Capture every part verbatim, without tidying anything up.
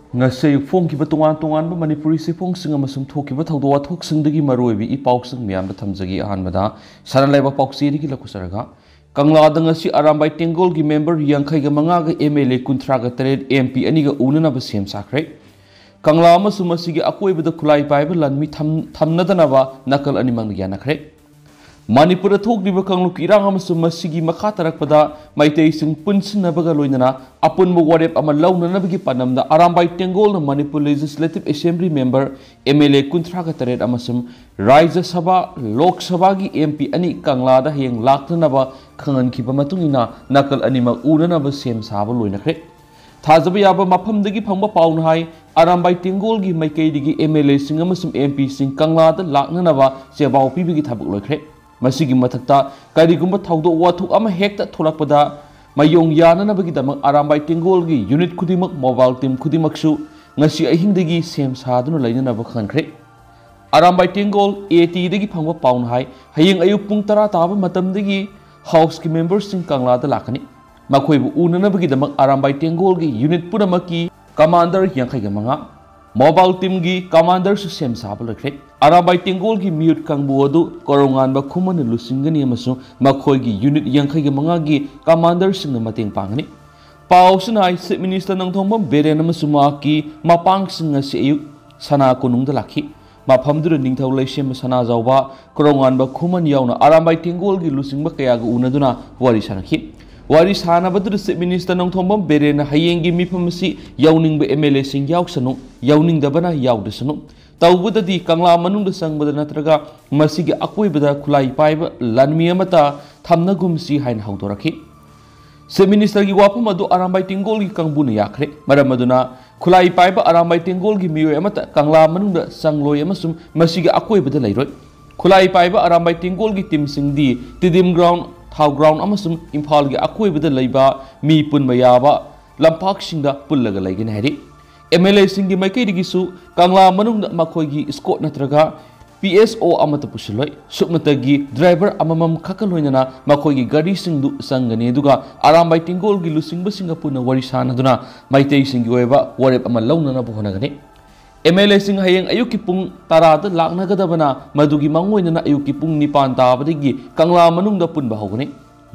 ꯉꯁꯤ ꯑꯌꯨꯛ ꯐꯣꯡꯈꯤꯕ ꯇꯣꯉꯥꯟ ꯇꯣꯉꯥꯟꯕ ꯃꯅꯤꯄꯨꯔꯤ ꯆꯦꯐꯣꯡꯁꯤꯡ ꯑꯃꯁꯨꯡ ꯊꯣꯛꯈꯤꯕ ꯊꯧꯗꯣꯛ ꯋꯥꯊꯣꯛꯁꯤꯡꯗꯒꯤ ꯃꯔꯨꯑꯣꯏꯕ ꯏ ꯄꯥꯎꯁꯤꯡ ꯃꯌꯥꯝꯗ ꯊꯝꯖꯒꯦ꯫ ꯑꯍꯥꯟꯕꯗ ꯁꯅꯥ ꯂꯩꯕꯥꯛ ꯄꯥꯎꯆꯦꯗꯒꯤ ꯂꯧꯈꯠꯆꯔꯒ, ꯀꯪꯂꯥꯗ ꯉꯁꯤ ꯑꯔꯥꯝꯕꯥꯏ ꯇꯦꯡꯒꯣꯜꯒꯤ ꯃꯦꯝꯕꯔ ꯌꯥꯡꯈꯩꯒ ꯃꯉꯥꯒ ꯑꯦꯝ ꯑꯦꯜ ꯑꯦ ꯀꯨꯟꯊ꯭ꯔꯥꯒ ꯇꯔꯦꯠ ꯑꯦꯝ ꯄꯤ ꯑꯅꯤꯒ ꯎꯅꯅꯕ ꯁꯦꯝ ꯁꯥꯈ꯭ꯔꯦ꯫ ꯀꯪꯂꯥ ꯑꯃꯁꯨꯡ ꯃꯁꯤꯒꯤ ꯑꯀꯣꯏꯕꯗ ꯈꯨꯠꯂꯥꯏ ꯄꯥꯏꯕ ꯂꯥꯟꯃꯤ ꯊꯝ-, ꯊꯝꯅꯗꯅꯕ ꯅꯥꯀꯜ ꯑꯅꯤꯃꯛꯅ ꯌꯥꯅꯈ꯭ꯔꯦ꯫ ꯃꯅꯤꯄꯨꯔꯗ ꯊꯣꯛꯂꯤꯕ ꯀꯥꯡꯂꯨꯞꯀꯤ ꯏꯔꯥꯡ ꯑꯃꯁꯨꯡ ꯃꯁꯤꯒꯤ ꯃꯈꯥ ꯇꯥꯔꯛꯄꯗ ꯃꯩꯇꯩꯁꯤꯡ ꯄꯨꯟꯁꯤꯟꯅꯕꯒ ꯂꯣꯏꯅꯅ ꯑꯄꯨꯟꯕ ꯋꯥꯔꯦꯞ ꯑꯃ ꯂꯧꯅꯅꯕꯒꯤ ꯄꯥꯟꯗꯝꯗ ꯑꯔꯥꯝꯕꯥꯏ ꯇꯦꯡꯒꯣꯜꯅ Manipur legislative assembly member, M L A ꯀꯨꯟꯊ꯭ꯔꯥꯒ ꯇꯔꯦꯠ ꯑꯃꯁꯨꯡ ꯔꯥꯖ꯭ꯌ ꯁꯚꯥ, ꯂꯣꯛ ꯁꯚꯥꯒꯤ ꯑꯦꯝ ꯄꯤ ꯑꯅꯤ ꯀꯪꯂꯥꯗ ꯍꯌꯦꯡ ꯂꯥꯛꯅꯅꯕ ꯈꯪꯍꯟꯈꯤꯕ ꯃꯇꯨꯡ ꯏꯟꯅ ꯅꯥꯀꯜ ꯑꯅꯤꯃꯛ ꯎꯅꯅꯕ ꯁꯦꯝ ꯁꯥꯕ ꯂꯣꯏꯅꯈ꯭ꯔꯦ꯫ ꯊꯥꯖꯕ ꯌꯥꯕ ꯃꯐꯝꯗꯒꯤ ꯐꯪꯕ ꯄꯥꯎꯅ ꯍꯥꯏ, ꯑꯔꯥꯝꯕꯥꯏ ꯇꯦꯡꯒꯣꯜꯒꯤ ꯃꯥꯏꯀꯩꯗꯒꯤ ꯑꯦꯝ ꯑꯦꯜ ꯑꯦꯁꯤꯡ ꯑꯃꯁꯨꯡ ꯑꯦꯝ ꯄꯤꯁꯤꯡ ꯀꯪꯂꯥꯗ ꯂꯥꯛꯅꯅꯕ ꯆꯦꯄꯥꯎ ꯄꯤꯕꯒꯤ ꯊꯕꯛ ꯂꯣꯏꯈ꯭ꯔꯦ꯫ ꯃꯁꯤꯒꯤ ꯃꯊꯛꯇ, ꯀꯔꯤꯒꯨꯝꯕ ꯊꯧꯗꯣꯛ ꯋꯥꯊꯣꯛ ꯑꯃ ꯍꯦꯛꯇ ꯊꯣꯛꯂꯛꯄꯗ ꯃꯥꯌꯣꯡ ꯌꯥꯅꯅꯕꯒꯤꯗꯃꯛ ꯑꯔꯥꯝꯕꯥꯏ ꯇꯦꯡꯒꯣꯜꯒꯤ ꯌꯨꯅꯤꯠ ꯈꯨꯗꯤꯡꯃꯛ, ꯃꯣꯕꯥꯏꯜ ꯇꯤꯝ ꯈꯨꯗꯤꯡꯃꯛꯁꯨ ꯉꯁꯤ ꯑꯍꯤꯡꯗꯒꯤ ꯁꯦꯝ ꯁꯥꯗꯨꯅ ꯂꯩꯅꯅꯕ ꯈꯪꯍꯟꯈ꯭ꯔꯦ꯫ ꯑꯔꯥꯝꯕꯥꯏ ꯇꯦꯡꯒꯣꯜ ꯑꯦ ꯇꯤꯗꯒꯤ ꯐꯪꯕ ꯄꯥꯎꯅ ꯍꯥꯏ, ꯍꯌꯦꯡ ꯑꯌꯨꯛ ꯄꯨꯡ ꯇꯔꯥ ꯇꯥꯕ ꯃꯇꯝꯗꯒꯤ ꯍꯥꯎꯁꯀꯤ ꯃꯦꯝꯕꯔꯁꯤꯡ ꯀꯪꯂꯥꯗ ꯂꯥꯛꯀꯅꯤ꯫ ꯃꯈꯣꯏꯕꯨ ꯎꯅꯅꯕꯒꯤꯗꯃꯛ ꯑꯔꯥꯝꯕꯥꯏ ꯇꯦꯡꯒꯣꯜꯒꯤ ꯌꯨꯅꯤꯠ ꯄꯨꯝꯅꯃꯛꯀꯤ ꯀꯃꯥꯟꯗꯔ ꯌꯥꯡꯈꯩꯒ ꯃꯉꯥ, ꯃꯣꯕꯥꯏꯜ ꯇꯤꯝꯒꯤ ꯀꯃꯥꯟꯗꯔꯁꯨ ꯁꯦꯝ ꯁꯥꯕ ꯂꯣꯏꯈ꯭ꯔꯦ꯫ ꯑꯔꯥꯝꯕꯥꯏ ꯇꯦꯡꯒꯣꯜꯒꯤ ꯃꯤꯍꯨꯠ ꯀꯥꯡꯕꯨ ꯑꯗꯨ ꯀꯣꯔꯧꯉꯥꯟꯕ ꯈꯨꯃꯟꯅ ꯂꯨꯆꯤꯡꯒꯅꯤ ꯑꯃꯁꯨꯡ ꯃꯈꯣꯏꯒꯤ ꯌꯨꯅꯤꯠ ꯌꯥꯡꯈꯩꯒ ꯃꯉꯥꯒꯤ ꯀꯃꯥꯟꯗꯔꯁꯤꯡꯅ ꯃꯇꯦꯡ ꯄꯥꯡꯒꯅꯤ꯫ ꯄꯥꯎ ꯑꯁꯤꯅ ꯍꯥꯏ, ꯆꯤꯐ ꯃꯤꯅꯤꯁꯇꯔ ꯅꯣꯡꯊꯣꯝꯕꯝ ꯕꯤꯔꯦꯟ ꯑꯃꯁꯨꯡ ꯃꯍꯥꯛꯀꯤ ꯃꯄꯥꯡꯁꯤꯡ ꯉꯁꯤ ꯑꯌꯨꯛ ꯁꯅꯥ ꯀꯣꯅꯨꯡꯗ ꯂꯥꯛꯈꯤ꯫ ꯃꯐꯝꯗꯨꯗ ꯅꯤꯡꯊꯧ ꯂꯩꯁꯦꯝꯕ ꯁꯅꯥꯖꯥꯎꯕ, ꯀꯣꯔꯧꯉꯥꯟꯕ ꯈꯨꯃꯟ ꯌꯥꯎꯅ ꯑꯔꯥꯝꯕꯥꯏ ꯇꯦꯡꯒꯣꯜꯒꯤ ꯂꯨꯆꯤꯡꯕ ꯀꯌꯥꯒ ꯎꯅꯗꯨꯅ ꯋꯥꯔꯤ ꯁꯥꯅꯈꯤ꯫ ꯋꯥꯔꯤ ꯁꯥꯅꯕꯗꯨꯗ ꯆꯤꯐ ꯃꯤꯅꯤꯁꯇꯔ ꯅꯣꯡꯊꯣꯝꯕꯝ ꯕꯤꯔꯦꯟꯅ ꯍꯌꯦꯡꯒꯤ ꯃꯤꯐꯝ ꯑꯁꯤ ꯌꯥꯎꯅꯤꯡꯕ ꯑꯦꯝ ꯑꯦꯜ ꯑꯦꯁꯤꯡ ꯌꯥꯎꯁꯅꯨ, ꯌꯥꯎꯅꯤꯡꯗꯕꯅ ꯌꯥꯎꯗꯁꯅꯨ꯫ ꯇꯧꯕꯗꯗꯤ ꯀꯪꯂꯥ ꯃꯅꯨꯡꯗ ꯆꯪꯕꯗ ꯅꯠꯇ꯭ꯔꯒ ꯃꯁꯤꯒꯤ ꯑꯀꯣꯏꯕꯗ ꯈꯨꯠꯂꯥꯏ ꯄꯥꯏꯕ ꯂꯥꯟꯃꯤ ꯑꯃꯠꯇ ꯊꯝꯅꯒꯨꯝꯁꯤ ꯍꯥꯏꯅ ꯍꯧꯗꯣꯔꯛꯈꯤ꯫ ꯆꯤꯐ ꯃꯤꯅꯤꯁꯇꯔꯒꯤ ꯋꯥꯐꯝ ꯑꯗꯨ ꯑꯔꯥꯝꯕꯥꯏ ꯇꯦꯡꯒꯣꯜꯒꯤ ꯀꯥꯡꯕꯨꯅ ꯌꯥꯈ꯭ꯔꯦ꯫ ꯃꯔꯝ ꯑꯗꯨꯅ ꯈꯨꯠꯂꯥꯏ ꯄꯥꯏꯕ ꯑꯔꯥꯝꯕꯥꯏ ꯇꯦꯡꯒꯣꯜꯒꯤ ꯃꯤꯑꯣꯏ ꯑꯃꯠꯇ ꯀꯪꯂꯥ ꯃꯅꯨꯡꯗ ꯆꯪꯂꯣꯏ ꯑꯃꯁꯨꯡ ꯃꯁꯤꯒꯤ ꯑꯀꯣꯏꯕꯗ ꯂꯩꯔꯣꯏ꯫ ꯈꯨꯠꯂꯥꯏ ꯄꯥꯏꯕ ꯑꯔꯥꯝꯕꯥꯏ ꯇꯦꯡꯒꯣꯜꯒꯤ ꯇꯤꯝꯁꯤꯡꯗꯤ ꯇꯤꯗꯤꯝ ꯒ꯭ꯔꯥꯎꯟ, ꯊꯥꯎ ꯒ꯭ꯔꯥꯎꯟ ꯑꯃꯁꯨꯡ ꯏꯝꯐꯥꯜꯒꯤ ꯑꯀꯣꯏꯕꯗ ꯂꯩꯕ ꯃꯤ ꯄꯨꯟꯕ ꯌꯥꯕ ꯂꯝꯄꯥꯛꯁꯤꯡꯗ ꯄꯨꯜꯂꯒ ꯂꯩꯒꯅꯤ ꯍꯥꯏꯔꯤ꯫ ꯑꯦꯝ ꯑꯦꯜ ꯑꯦꯁꯤꯡꯒꯤ ꯃꯥꯏꯀꯩꯗꯒꯤꯁꯨ ꯀꯪꯂꯥ ꯃꯅꯨꯡꯗ ꯃꯈꯣꯏꯒꯤ ꯏꯁꯀꯣꯠ ꯅꯠꯇ꯭ꯔꯒ ꯄꯤ ꯑꯦꯁ ꯑꯣ ꯑꯃꯠꯇ ꯄꯨꯁꯤꯜꯂꯣꯏ꯫ ꯁꯨꯞꯅꯇꯒꯤ ꯗ꯭ꯔꯥꯏꯚꯔ ꯑꯃꯃꯝ ꯈꯛꯀ ꯂꯣꯏꯅꯅ ꯃꯈꯣꯏꯒꯤ ꯒꯥꯔꯤꯁꯤꯡꯗꯨ ꯆꯪꯒꯅꯤ꯫ ꯑꯗꯨꯒ ꯑꯔꯥꯝꯕꯥꯏ ꯇꯦꯡꯒꯣꯜꯒꯤ ꯂꯨꯆꯤꯡꯕꯁꯤꯡꯒ ꯄꯨꯟꯅ ꯋꯥꯔꯤ ꯁꯥꯅꯗꯨꯅ ꯃꯩꯇꯩꯁꯤꯡꯒꯤ ꯑꯣꯏꯕ ꯋꯥꯔꯦꯞ ꯑꯃ ꯂꯧꯅꯅꯕ ꯍꯣꯠꯅꯒꯅꯤ꯫ ꯑꯦꯝ ꯑꯦꯜ ꯑꯦꯁꯤꯡ ꯍꯌꯦꯡ ꯑꯌꯨꯛꯀꯤ ꯄꯨꯡ ꯇꯔꯥꯗ ꯂꯥꯛꯅꯒꯗꯕꯅ ꯃꯗꯨꯒꯤ ꯃꯥꯡꯑꯣꯏꯅꯅ ꯑꯌꯨꯛꯀꯤ ꯄꯨꯡ ꯅꯤꯄꯥꯟ ꯇꯥꯕꯗꯒꯤ ꯀꯪꯂꯥ ꯃꯅꯨꯡꯗ ꯄꯨꯟꯕ ꯍꯧꯒꯅꯤ꯫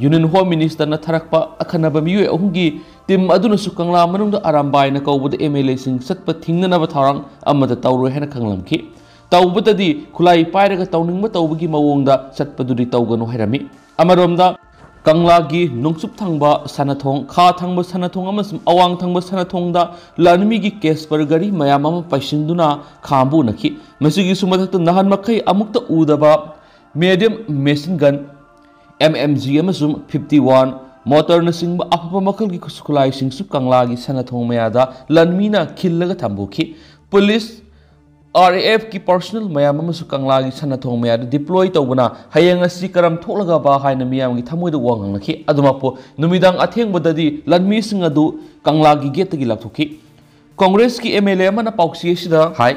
ꯌꯨꯅꯤꯌꯟ ꯍꯣꯝ ꯃꯤꯅꯤꯁꯇꯔꯅ ꯊꯥꯔꯛꯄ ꯑꯈꯟꯅꯕ ꯃꯤꯑꯣꯏ ꯑꯍꯨꯝꯒꯤ ꯇꯤꯝ ꯑꯗꯨꯅꯁꯨ ꯀꯪꯂꯥ ꯃꯅꯨꯡꯗ ꯑꯔꯥꯝꯕꯥꯏꯅ ꯀꯧꯕꯗ ꯑꯦꯝ ꯑꯦꯜ ꯑꯦꯁꯤꯡ ꯆꯠꯄ ꯊꯤꯡꯅꯅꯕ ꯊꯧꯔꯥꯡ ꯑꯃꯠꯇ ꯇꯧꯔꯣꯏ ꯍꯥꯏꯅ ꯈꯪꯂꯝꯈꯤ꯫ ꯇꯧꯕꯇꯗꯤ ꯈꯨꯠꯂꯥꯏ ꯄꯥꯏꯔꯒ ꯇꯧꯅꯤꯡꯕ ꯇꯧꯕꯒꯤ ꯃꯑꯣꯡꯗ ꯆꯠꯄꯗꯨꯗꯤ ꯇꯧꯒꯅꯨ ꯍꯥꯏꯔꯝꯃꯤ꯫ ꯑꯃꯔꯣꯝꯗ ꯀꯪꯂꯥꯒꯤ ꯅꯣꯡꯆꯨꯞ ꯊꯪꯕ ꯁꯅꯥꯊꯣꯡ, ꯈꯥ ꯊꯪꯕ ꯁꯅꯥꯊꯣꯡ ꯑꯃꯁꯨꯡ ꯑꯋꯥꯡ ꯊꯪꯕ ꯁꯅꯥꯊꯣꯡꯗ ꯂꯥꯟꯃꯤꯒꯤ ꯀꯦꯁꯄꯔ ꯒꯥꯔꯤ ꯃꯌꯥꯝ ꯑꯃ ꯄꯩꯁꯤꯟꯗꯨꯅ ꯈꯥꯝꯕ ꯎꯅꯈꯤ꯫ ꯃꯁꯤꯒꯤꯁꯨ ꯃꯊꯛꯇ ꯅꯍꯥꯟ ꯃꯈꯩ ꯑꯃꯨꯛꯇ ꯎꯗꯕ medium machine gun, M M G ꯑꯃꯁꯨꯡ ꯐꯤꯐꯇꯤ ꯋꯥꯟ ꯃꯣꯇꯔꯅꯆꯤꯡꯕ ꯑꯐꯕ ꯃꯈꯜꯒꯤ ꯈꯨꯠꯁꯨ ꯈꯨꯠꯂꯥꯏꯁꯤꯡꯁꯨ ꯀꯪꯂꯥꯒꯤ ꯁꯅꯥꯊꯣꯡ ꯃꯌꯥꯗ ꯂꯥꯟꯃꯤꯅ ꯈꯤꯜꯂꯒ ꯊꯝꯕꯣꯛꯈꯤ꯫ ꯄꯨꯂꯤꯁ, ꯑꯥꯔ ꯑꯦ ꯑꯦꯐꯀꯤ ꯄꯥꯔꯁꯣꯅꯦꯜ ꯃꯌꯥꯝ ꯑꯃꯁꯨ ꯀꯪꯂꯥꯒꯤ ꯁꯅꯥꯊꯣꯡ ꯃꯌꯥꯗ ꯗꯤꯄ꯭ꯂꯣꯏ ꯇꯧꯕꯅ ꯍꯌꯦꯡ ꯑꯁꯤ ꯀꯔꯝ ꯊꯣꯛꯂꯒꯕ ꯍꯥꯏꯅ ꯃꯤꯌꯥꯝꯒꯤ ꯊꯃꯣꯏꯗ ꯋꯥ ꯉꯥꯡꯅꯈꯤ꯫ ꯑꯗꯨꯃꯛꯄꯨ ꯅꯨꯃꯤꯗꯥꯡ ꯑꯊꯦꯡꯕꯗꯗꯤ ꯂꯥꯟꯃꯤꯁꯤꯡ ꯑꯗꯨ ꯀꯪꯂꯥꯒꯤ ꯒꯦꯠꯇꯒꯤ ꯂꯥꯞꯊꯣꯛꯈꯤ꯫ ꯀꯣꯡꯒ꯭ꯔꯦꯁꯀꯤ ꯑꯦꯝ ꯑꯦꯜ ꯑꯦ ꯑꯃꯅ ꯄꯥꯎꯆꯦ ꯑꯁꯤꯗ ꯍꯥꯏ,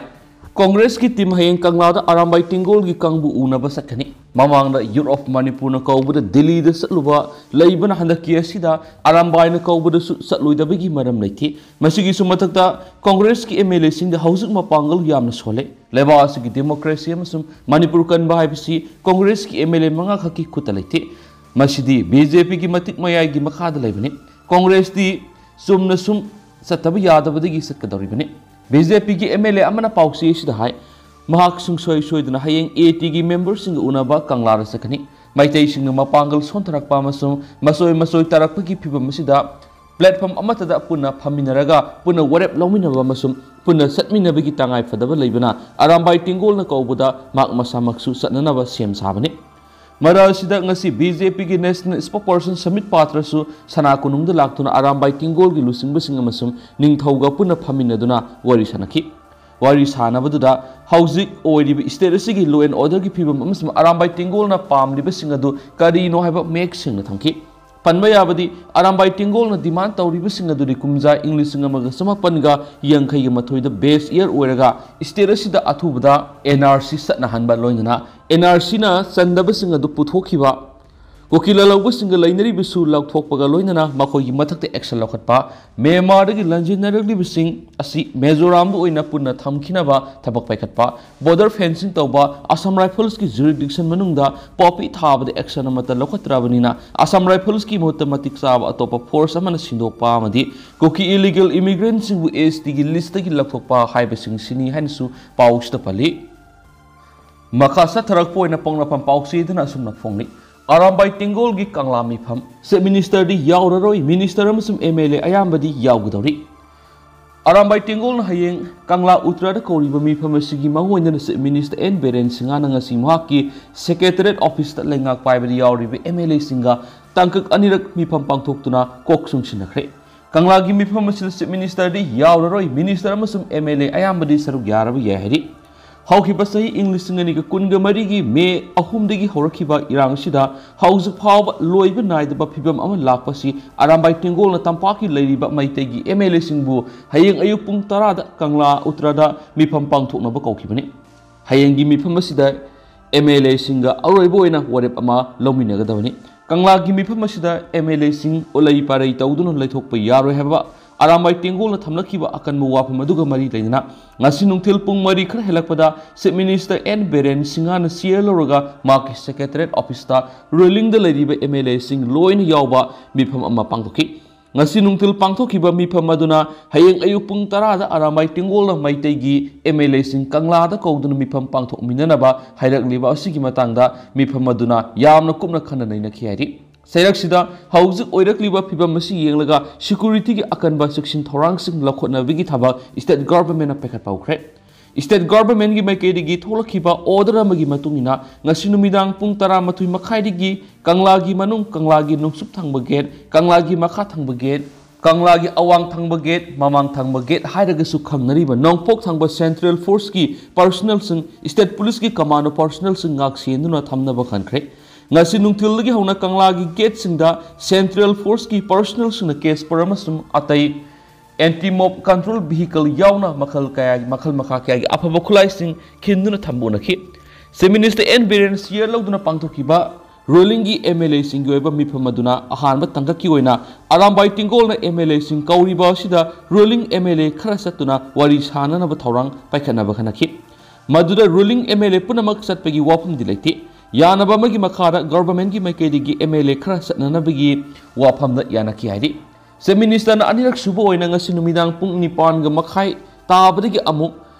ꯀꯣꯡꯒ꯭ꯔꯦꯁꯀꯤ ꯇꯤꯝ ꯍꯌꯦꯡ ꯀꯪꯂꯥꯗ ꯑꯔꯥꯝꯕꯥꯏ ꯇꯦꯡꯒꯣꯜꯒꯤ ꯀꯥꯡꯕꯨ ꯎꯅꯕ ꯆꯠꯀꯅꯤ꯫ ꯃꯃꯥꯡꯗ ꯌꯨꯠ ꯑꯣꯐ ꯃꯅꯤꯄꯨꯔꯅ ꯀꯧꯕꯗ ꯗꯤꯜꯂꯤꯗ ꯆꯠꯂꯨꯕ ꯂꯩꯕꯅ ꯍꯟꯗꯛꯀꯤ ꯑꯁꯤꯗ ꯑꯔꯥꯝꯕꯥꯏꯅ ꯀꯧꯕꯗꯁꯨ ꯆꯠꯂꯣꯏꯗꯕꯒꯤ ꯃꯔꯝ ꯂꯩꯇꯦ꯫ ꯃꯁꯤꯒꯤꯁꯨ ꯃꯊꯛꯇ ꯀꯣꯡꯒ꯭ꯔꯦꯁꯀꯤ ꯑꯦꯝ ꯑꯦꯜ ꯑꯦꯁꯤꯡꯗ ꯍꯧꯖꯤꯛ ꯃꯄꯥꯡꯒꯜ ꯌꯥꯝꯅ ꯁꯣꯜꯂꯦ꯫ ꯂꯩꯕꯥꯛ ꯑꯁꯤꯒꯤ ꯗꯦꯃꯣꯀ꯭ꯔꯦꯁꯤ ꯑꯃꯁꯨꯡ ꯃꯅꯤꯄꯨꯔ ꯀꯟꯕ ꯍꯥꯏꯕꯁꯤ ꯀꯣꯡꯒ꯭ꯔꯦꯁꯀꯤ ꯑꯦꯝ ꯑꯦꯜ ꯑꯦ ꯃꯉꯥ ꯈꯛꯀꯤ ꯈꯨꯠꯇ ꯂꯩꯇꯦ꯫ ꯃꯁꯤꯗꯤ ꯕꯤ ꯖꯦ ꯄꯤꯒꯤ ꯃꯇꯤꯛ ꯃꯌꯥꯏꯒꯤ ꯃꯈꯥꯗ ꯂꯩꯕꯅꯤ꯫ ꯀꯣꯡꯒ꯭ꯔꯦꯁꯇꯤ ꯆꯨꯝꯅ ꯁꯨꯝ ꯆꯠꯇꯕ ꯌꯥꯗꯕꯗꯒꯤ ꯆꯠꯀꯗꯧꯔꯤꯕꯅꯤ꯫ ꯕꯤ ꯖꯦ ꯄꯤꯒꯤ ꯑꯦꯝ ꯑꯦꯜ ꯑꯦ ꯑꯃꯅ ꯄꯥꯎꯆꯦ ꯑꯁꯤꯗ ꯍꯥꯏ, ꯃꯍꯥꯛ ꯁꯨꯡꯁꯣꯏ ꯁꯣꯏꯗꯅ ꯍꯌꯦꯡ ꯑꯦ ꯇꯤꯒꯤ ꯃꯦꯝꯕꯔꯁꯤꯡꯒ ꯎꯅꯕ ꯀꯪꯂꯥꯗ ꯆꯠꯀꯅꯤ꯫ ꯃꯩꯇꯩꯁꯤꯡꯅ ꯃꯄꯥꯡꯒꯜ ꯁꯣꯟꯊꯔꯛꯄ ꯑꯃꯁꯨꯡ ꯃꯆꯣꯏ ꯃꯆꯣꯏ ꯇꯥꯔꯛꯄꯒꯤ ꯐꯤꯕꯝ ꯑꯁꯤꯗ ꯄ꯭ꯂꯦꯠꯐꯣꯝ ꯑꯃꯠꯇꯗ ꯄꯨꯟꯅ ꯐꯝꯃꯤꯟꯅꯔꯒ ꯄꯨꯟꯅ ꯋꯥꯔꯦꯞ ꯂꯧꯃꯤꯟꯅꯕ ꯑꯃꯁꯨꯡ ꯄꯨꯟꯅ ꯆꯠꯃꯤꯟꯅꯕꯒꯤ ꯇꯉꯥꯏ ꯐꯗꯕ ꯂꯩꯕꯅ ꯑꯔꯥꯝꯕꯥꯏ ꯇꯦꯡꯒꯣꯜꯅ ꯀꯧꯕꯗ ꯃꯍꯥꯛ ꯃꯁꯥꯃꯛꯁꯨ ꯆꯠꯅꯅꯕ ꯁꯦꯝ ꯁꯥꯕꯅꯤ꯫ ꯃꯔꯛ ꯑꯁꯤꯗ ꯉꯁꯤ ꯕꯤ ꯖꯦ ꯄꯤꯒꯤ ꯅꯦꯁꯅꯦꯜ ꯁ꯭ꯄꯣꯛꯄꯔꯁꯟ ꯁꯃꯤꯠ ꯄꯥꯇ꯭ꯔꯁꯨ ꯁꯅꯥ ꯀꯣꯅꯨꯡꯗ ꯂꯥꯛꯇꯨꯅ ꯑꯔꯥꯝꯕꯥꯏ ꯇꯦꯡꯒꯣꯜꯒꯤ ꯂꯨꯆꯤꯡꯕꯁꯤꯡ ꯑꯃꯁꯨꯡ ꯅꯤꯡꯊꯧꯒ ꯄꯨꯟꯅ ꯐꯝꯃꯤꯟꯅꯗꯨꯅ ꯋꯥꯔꯤ ꯁꯥꯅꯈꯤ꯫ ꯋꯥꯔꯤ ꯁꯥꯅꯕꯗꯨꯗ ꯍꯧꯖꯤꯛ ꯑꯣꯏꯔꯤꯕ ꯁ꯭ꯇꯦꯠ ꯑꯁꯤꯒꯤ ꯂꯣ ꯑꯦꯟ ꯑꯣꯔꯗꯔꯒꯤ ꯐꯤꯕꯝ ꯑꯃꯁꯨꯡ ꯑꯔꯥꯝꯕꯥꯏ ꯇꯦꯡꯒꯣꯜꯅ ꯄꯥꯝꯂꯤꯕꯁꯤꯡ ꯑꯗꯨ ꯀꯔꯤꯅꯣ ꯍꯥꯏꯕ ꯃꯌꯦꯛ ꯁꯦꯡꯅ ꯊꯝꯈꯤ꯫ ꯄꯟꯕ ꯌꯥꯕꯗꯤ, ꯑꯔꯥꯝꯕꯥꯏ ꯇꯦꯡꯒꯣꯜꯅ ꯗꯤꯃꯥꯟ ꯇꯧꯔꯤꯕꯁꯤꯡ ꯑꯗꯨꯗꯤ ꯀꯨꯝꯖꯥ ꯏꯪ ꯂꯤꯁꯤꯡ ꯑꯃꯒ ꯆꯃꯥꯄꯟꯒ ꯌꯥꯡꯈꯩꯒ ꯃꯥꯊꯣꯏꯗ ꯕꯦꯁ ꯏꯌꯥꯔ ꯑꯣꯏꯔꯒ ꯁ꯭ꯇꯦꯠ ꯑꯁꯤꯗ ꯑꯊꯨꯕꯗ ꯑꯦꯟ ꯑꯥꯔ ꯁꯤ ꯆꯠꯅꯍꯟꯕ, ꯂꯣꯏꯅꯅ ꯑꯦꯟ ꯑꯥꯔ ꯁꯤꯅ ꯆꯟꯗꯕꯁꯤꯡ ꯑꯗꯨ ꯄꯨꯊꯣꯛꯈꯤꯕ, ꯀꯨꯀꯤ ꯂꯥꯜꯍꯧꯕꯁꯤꯡꯒ ꯂꯩꯅꯔꯤꯕꯁꯨ ꯂꯧꯊꯣꯛꯄꯒ ꯂꯣꯏꯅꯅ ꯃꯈꯣꯏꯒꯤ ꯃꯊꯛꯇ ꯑꯦꯛꯁꯟ ꯂꯧꯈꯠꯄ, ꯃ꯭ꯌꯥꯟꯃꯥꯔꯗꯒꯤ ꯂꯥꯟꯖꯦꯟꯅꯔꯛꯂꯤꯕꯁꯤꯡ ꯑꯁꯤ ꯃꯤꯖꯣꯔꯥꯝꯗ ꯑꯣꯏꯅ ꯄꯨꯟꯅ ꯊꯝꯈꯤꯅꯕ ꯊꯕꯛ ꯄꯥꯏꯈꯠꯄ, ꯕꯣꯔꯗꯔ ꯐꯦꯟꯁꯤꯡ ꯇꯧꯕ, ꯑꯁꯥꯝ ꯔꯥꯏꯐꯜꯁꯀꯤ ꯖꯨꯔꯤꯗꯤꯛꯁꯟ ꯃꯅꯨꯡꯗ ꯄꯣꯄꯤ ꯊꯥꯕꯗ ꯑꯦꯛꯁꯟ ꯑꯃꯠꯇ ꯂꯧꯈꯠꯇ꯭ꯔꯕꯅꯤꯅ ꯑꯁꯥꯝ ꯔꯥꯏꯐꯜꯁꯀꯤ ꯃꯍꯨꯠꯇ ꯃꯇꯤꯛ ꯆꯥꯕ ꯑꯇꯣꯞꯄ ꯐꯣꯔꯁ ꯑꯃꯅ ꯁꯤꯟꯗꯣꯛꯄ ꯑꯃꯗꯤ ꯀꯨꯀꯤ ꯏꯂꯤꯒꯦꯜ ꯏꯃꯤꯒ꯭ꯔꯦꯟꯁꯤꯡꯕꯨ ꯑꯦꯁ ꯇꯤꯒꯤ ꯂꯤꯁꯇꯒꯤ ꯂꯧꯊꯣꯛꯄ ꯍꯥꯏꯕꯁꯤꯡꯁꯤꯅꯤ ꯍꯥꯏꯅꯁꯨ ꯄꯥꯎꯁꯤꯗ ꯄꯜꯂꯤ꯫ ꯃꯈꯥ ꯆꯠꯊꯔꯛꯄ ꯑꯣꯏꯅ ꯄꯣꯛꯅꯐꯝ ꯄꯥꯎꯆꯦꯗꯅ ꯑꯁꯨꯝꯅ ꯐꯣꯡꯂꯤ꯫ ꯑꯔꯥꯝꯕꯥꯏ ꯇꯦꯡꯒꯣꯜꯒꯤ ꯀꯪꯂꯥ ꯃꯤꯐꯝ꯫ ꯆꯤꯐ ꯃꯤꯅꯤꯁꯇꯔꯗꯤ ꯌꯥꯎꯔꯔꯣꯏ, ꯃꯤꯅꯤꯁꯇꯔ ꯑꯃꯁꯨꯡ ꯑꯦꯝ ꯑꯦꯜ ꯑꯦ ꯑꯌꯥꯝꯕꯗꯤ ꯌꯥꯎꯒꯗꯧꯔꯤ꯫ ꯑꯔꯥꯝꯕꯥꯏ ꯇꯦꯡꯒꯣꯜꯅ ꯍꯌꯦꯡ ꯀꯪꯂꯥ ꯎꯇ꯭ꯔꯥꯗ ꯀꯧꯔꯤꯕ ꯃꯤꯐꯝ ꯑꯁꯤꯒꯤ ꯃꯔꯨꯑꯣꯏꯅ ꯆꯤꯐ ꯃꯤꯅꯤꯁꯇꯔ ꯑꯦꯟ ꯕꯤꯔꯦꯟ ꯁꯤꯡꯍꯅ ꯉꯁꯤ ꯃꯍꯥꯛꯀꯤ ꯁꯦꯀ꯭ꯔꯦꯇꯔꯤꯌꯦꯠ ꯑꯣꯐꯤꯁꯇ ꯂꯩꯉꯥꯛ ꯄꯥꯏꯕꯗ ꯌꯥꯎꯔꯤꯕ ꯑꯦꯝ ꯑꯦꯜ ꯑꯦꯁꯤꯡꯒ ꯇꯥꯡꯀꯛ ꯑꯅꯤꯔꯛ ꯃꯤꯐꯝ ꯄꯥꯡꯊꯣꯛꯇꯨꯅ ꯀꯣꯛ ꯆꯨꯡꯁꯤꯟꯅꯈ꯭ꯔꯦ꯫ ꯀꯪꯂꯥꯒꯤ ꯃꯤꯐꯝ ꯑꯁꯤꯗ ꯆꯤꯐ ꯃꯤꯅꯤꯁꯇꯔꯗꯤ ꯌꯥꯎꯔꯔꯣꯏ, ꯃꯤꯅꯤꯁꯇꯔ ꯑꯃꯁꯨꯡ ꯑꯦꯝ ꯑꯦꯜ ꯑꯦ ꯑꯌꯥꯝꯕꯗꯤ ꯁꯔꯨꯛ ꯌꯥꯔꯕ ꯌꯥꯏ ꯍꯥꯏꯔꯤ꯫ ꯍꯧꯈꯤꯕ ꯆꯍꯤ ꯏꯪ ꯂꯤꯁꯤꯡ ꯑꯅꯤꯒ ꯀꯨꯟꯒ ꯃꯔꯤꯒꯤ ꯃꯦ ꯑꯍꯨꯝꯗꯒꯤ ꯍꯧꯔꯛꯈꯤꯕ ꯏꯔꯥꯡ ꯑꯁꯤꯗ ꯍꯧꯖꯤꯛ ꯐꯥꯎꯕ ꯂꯣꯏꯕ ꯅꯥꯏꯗꯕ ꯐꯤꯕꯝ ꯑꯃ ꯂꯥꯛꯄꯁꯤ ꯑꯔꯥꯝꯕꯥꯏ ꯇꯦꯡꯒꯣꯜꯅ ꯇꯝꯄꯥꯛꯀꯤ ꯂꯩꯔꯤꯕ ꯃꯩꯇꯩꯒꯤ ꯑꯦꯝ ꯑꯦꯜ ꯑꯦꯁꯤꯡꯕꯨ ꯍꯌꯦꯡ ꯑꯌꯨꯛ ꯄꯨꯡ ꯇꯔꯥꯗ ꯀꯪꯂꯥ ꯎꯇ꯭ꯔꯥꯗ ꯃꯤꯐꯝ ꯄꯥꯡꯊꯣꯛꯅꯕ ꯀꯧꯈꯤꯕꯅꯤ꯫ ꯍꯌꯦꯡꯒꯤ ꯃꯤꯐꯝ ꯑꯁꯤꯗ ꯑꯦꯝ ꯑꯦꯜ ꯑꯦꯁꯤꯡꯒ ꯑꯔꯣꯏꯕ ꯑꯣꯏꯅ ꯋꯥꯔꯦꯞ ꯑꯃ ꯂꯧꯃꯤꯟꯅꯒꯗꯕꯅꯤ꯫ ꯀꯪꯂꯥꯒꯤ ꯃꯤꯐꯝ ꯑꯁꯤꯗ ꯑꯦꯝ ꯑꯦꯜ ꯑꯦꯁꯤꯡ ꯎꯂꯩ ꯄꯥꯔꯩ ꯇꯧꯗꯨꯅ ꯂꯩꯊꯣꯛꯄ ꯌꯥꯔꯣꯏ ꯍꯥꯏꯕ ꯑꯔꯥꯝꯕꯥꯏ ꯇꯦꯡꯒꯣꯜꯅ ꯊꯝꯂꯛꯈꯤꯕ ꯑꯀꯟꯕ ꯋꯥꯐꯝ ꯑꯗꯨꯒ ꯃꯔꯤ ꯂꯩꯅꯅ ꯉꯁꯤ ꯅꯨꯡꯊꯤꯜ ꯄꯨꯡ ꯃꯔꯤ ꯈꯔ ꯍꯦꯜꯂꯛꯄꯗ ꯆꯤꯐ ꯃꯤꯅꯤꯁꯇꯔ ꯑꯦꯟ ꯕꯤꯔꯦꯟ ꯁꯤꯡꯍꯅ ꯆꯤꯌꯔ ꯂꯧꯔꯒ ꯃꯍꯥꯛꯀꯤ ꯁꯦꯀ꯭ꯔꯦꯇꯔꯤꯌꯦꯠ ꯑꯣꯐꯤꯁꯇ ꯔꯨꯂꯤꯡꯗ ꯂꯩꯔꯤꯕ ꯑꯦꯝ ꯑꯦꯜ ꯑꯦꯁꯤꯡ ꯂꯣꯏꯅ ꯌꯥꯎꯕ ꯃꯤꯐꯝ ꯑꯃ ꯄꯥꯡꯊꯣꯛꯈꯤ꯫ ꯉꯁꯤ ꯅꯨꯡꯊꯤꯜ ꯄꯥꯡꯊꯣꯛꯈꯤꯕ ꯃꯤꯐꯝ ꯑꯗꯨꯅ ꯍꯌꯦꯡ ꯑꯌꯨꯛ ꯄꯨꯡ ꯇꯔꯥꯗ ꯑꯔꯥꯝꯕꯥꯏ ꯇꯦꯡꯒꯣꯜꯅ ꯃꯩꯇꯩꯒꯤ ꯑꯦꯝ ꯑꯦꯜ ꯑꯦꯁꯤꯡ ꯀꯪꯂꯥꯗ ꯀꯧꯗꯨꯅ ꯃꯤꯐꯝ ꯄꯥꯡꯊꯣꯛꯃꯤꯟꯅꯅꯕ ꯍꯥꯏꯔꯛꯂꯤꯕ ꯑꯁꯤꯒꯤ ꯃꯇꯥꯡꯗ ꯃꯤꯐꯝ ꯑꯗꯨꯅ ꯌꯥꯝꯅ ꯀꯨꯞꯅ ꯈꯟꯅ ꯅꯩꯅꯈꯤ ꯍꯥꯏꯔꯤ꯫ ꯆꯩꯔꯛꯁꯤꯗ ꯍꯧꯖꯤꯛ ꯑꯣꯏꯔꯛꯂꯤꯕ ꯐꯤꯕꯝ ꯑꯁꯤ ꯌꯦꯡꯂꯒ ꯁꯦꯀ꯭ꯌꯨꯔꯤꯇꯤꯒꯤ ꯑꯀꯟꯕ ꯆꯦꯛꯁꯤꯟ ꯊꯧꯔꯥꯡꯁꯤꯡ ꯂꯧꯈꯠꯅꯕꯒꯤ ꯊꯕꯛ ꯁ꯭ꯇꯦꯠ ꯒꯚꯔꯟꯃꯦꯟꯠꯅ ꯄꯥꯏꯈꯠꯄ ꯍꯧꯈ꯭ꯔꯦ꯫ ꯁ꯭ꯇꯦꯠ ꯒꯚꯔꯟꯃꯦꯟꯠꯀꯤ ꯃꯥꯏꯀꯩꯗꯒꯤ ꯊꯣꯛꯂꯛꯈꯤꯕ ꯑꯣꯔꯗꯔ ꯑꯃꯒꯤ ꯃꯇꯨꯡ ꯏꯟꯅ ꯉꯁꯤ ꯅꯨꯃꯤꯗꯥꯡ ꯄꯨꯡ ꯇꯔꯥꯃꯥꯊꯣꯏ ꯃꯈꯥꯏꯗꯒꯤ ꯀꯪꯂꯥꯒꯤ ꯃꯅꯨꯡ, ꯀꯪꯂꯥꯒꯤ ꯅꯣꯡꯆꯨꯞ ꯊꯪꯕ ꯒꯦꯠ, ꯀꯪꯂꯥꯒꯤ ꯃꯈꯥ ꯊꯪꯕ ꯒꯦꯠ, ꯀꯪꯂꯥꯒꯤ ꯑꯋꯥꯡ ꯊꯪꯕ ꯒꯦꯠ, ꯃꯃꯥꯡ ꯊꯪꯕ ꯒꯦꯠ ꯍꯥꯏꯔꯒꯁꯨ ꯈꯪꯅꯔꯤꯕ ꯅꯣꯡꯄꯣꯛ ꯊꯪꯕ ꯁꯦꯟꯇ꯭ꯔꯦꯜ ꯐꯣꯔꯁꯀꯤ ꯄꯔꯁꯣꯅꯦꯜꯁꯤꯡ, ꯁ꯭ꯇꯦꯠ ꯄꯨꯂꯤꯁꯀꯤ ꯀꯃꯥꯟꯗꯣ ꯄꯔꯁꯣꯅꯦꯜꯁꯤꯡ ꯉꯥꯛ ꯁꯦꯟꯗꯨꯅ ꯊꯝꯅꯕ ꯈꯟꯈ꯭ꯔꯦ꯫ ꯉꯁꯤ ꯅꯨꯡꯊꯤꯜꯗꯒꯤ ꯍꯧꯅ ꯀꯪꯂꯥꯒꯤ ꯒꯦꯠꯁꯤꯡꯗ ꯁꯦꯟꯇ꯭ꯔꯦꯜ ꯐꯣꯔꯁꯀꯤ ꯄꯔꯁꯣꯅꯦꯜꯁꯤꯡꯅ ꯀꯦꯁꯄꯔ ꯑꯃꯁꯨꯡ ꯑꯇꯩ ꯑꯦꯟꯇꯤ ꯃꯣꯕ ꯀꯟꯇ꯭ꯔꯣꯜ ꯚꯤꯍꯤꯀꯜ ꯌꯥꯎꯅ ꯃꯈꯜ ꯀꯌꯥꯒꯤ, ꯃꯈꯜ ꯃꯈꯥ ꯀꯌꯥꯒꯤ ꯑꯐꯕ ꯈꯨꯠꯂꯥꯏꯁꯤꯡ ꯈꯤꯟꯗꯨꯅ ꯊꯝꯕ ꯎꯅꯈꯤ꯫ ꯆꯤꯐ ꯃꯤꯅꯤꯁꯇꯔ ꯑꯦꯟ ꯕꯤꯔꯦꯟ ꯁꯤꯌꯔ ꯂꯧꯗꯨꯅ ꯄꯥꯡꯊꯣꯛꯈꯤꯕ ꯔꯨꯂꯤꯡꯒꯤ ꯑꯦꯝ ꯑꯦꯜ ꯑꯦꯁꯤꯡꯒꯤ ꯑꯣꯏꯕ ꯃꯤꯐꯝ ꯑꯗꯨꯅ ꯑꯍꯥꯟꯕ ꯇꯥꯡꯀꯛꯀꯤ ꯑꯣꯏꯅ ꯑꯔꯥꯝꯕꯥꯏ ꯇꯦꯡꯒꯣꯜꯅ ꯑꯦꯝ ꯑꯦꯜ ꯑꯦꯁꯤꯡ ꯀꯧꯔꯤꯕ ꯑꯁꯤꯗ ꯔꯨꯂꯤꯡ ꯑꯦꯝ ꯑꯦꯜ ꯑꯦ ꯈꯔ ꯆꯠꯇꯨꯅ ꯋꯥꯔꯤ ꯁꯥꯅꯅꯕ ꯊꯧꯔꯥꯡ ꯄꯥꯏꯈꯠꯅꯕ ꯈꯟꯅꯈꯤ꯫ ꯃꯗꯨꯗ ꯔꯨꯂꯤꯡ ꯑꯦꯝ ꯑꯦꯜ ꯑꯦ ꯄꯨꯝꯅꯃꯛ ꯆꯠꯄꯒꯤ ꯋꯥꯐꯝꯗꯤ ꯂꯩꯇꯦ꯫ ꯌꯥꯅꯕ ꯑꯃꯒꯤ ꯃꯈꯥꯗ ꯒꯚꯔꯟꯃꯦꯟꯠꯀꯤ ꯃꯥꯏꯀꯩꯗꯒꯤ ꯑꯦꯝ ꯑꯦꯜ ꯑꯦ ꯈꯔ ꯆꯠꯅꯅꯕꯒꯤ ꯋꯥꯐꯝꯗ ꯌꯥꯅꯈꯤ ꯍꯥꯏꯔꯤ꯫ ꯆꯤꯐ ꯃꯤꯅꯤꯁꯇꯔꯅ ꯑꯅꯤꯔꯛ ꯁꯨꯕ ꯑꯣꯏꯅ ꯉꯁꯤ ꯅꯨꯃꯤꯗꯥꯡ ꯄꯨꯡ ꯅꯤꯄꯥꯟꯒ ꯃꯈꯥꯏ ꯇꯥꯕꯗꯒꯤ ꯑꯃꯨꯛ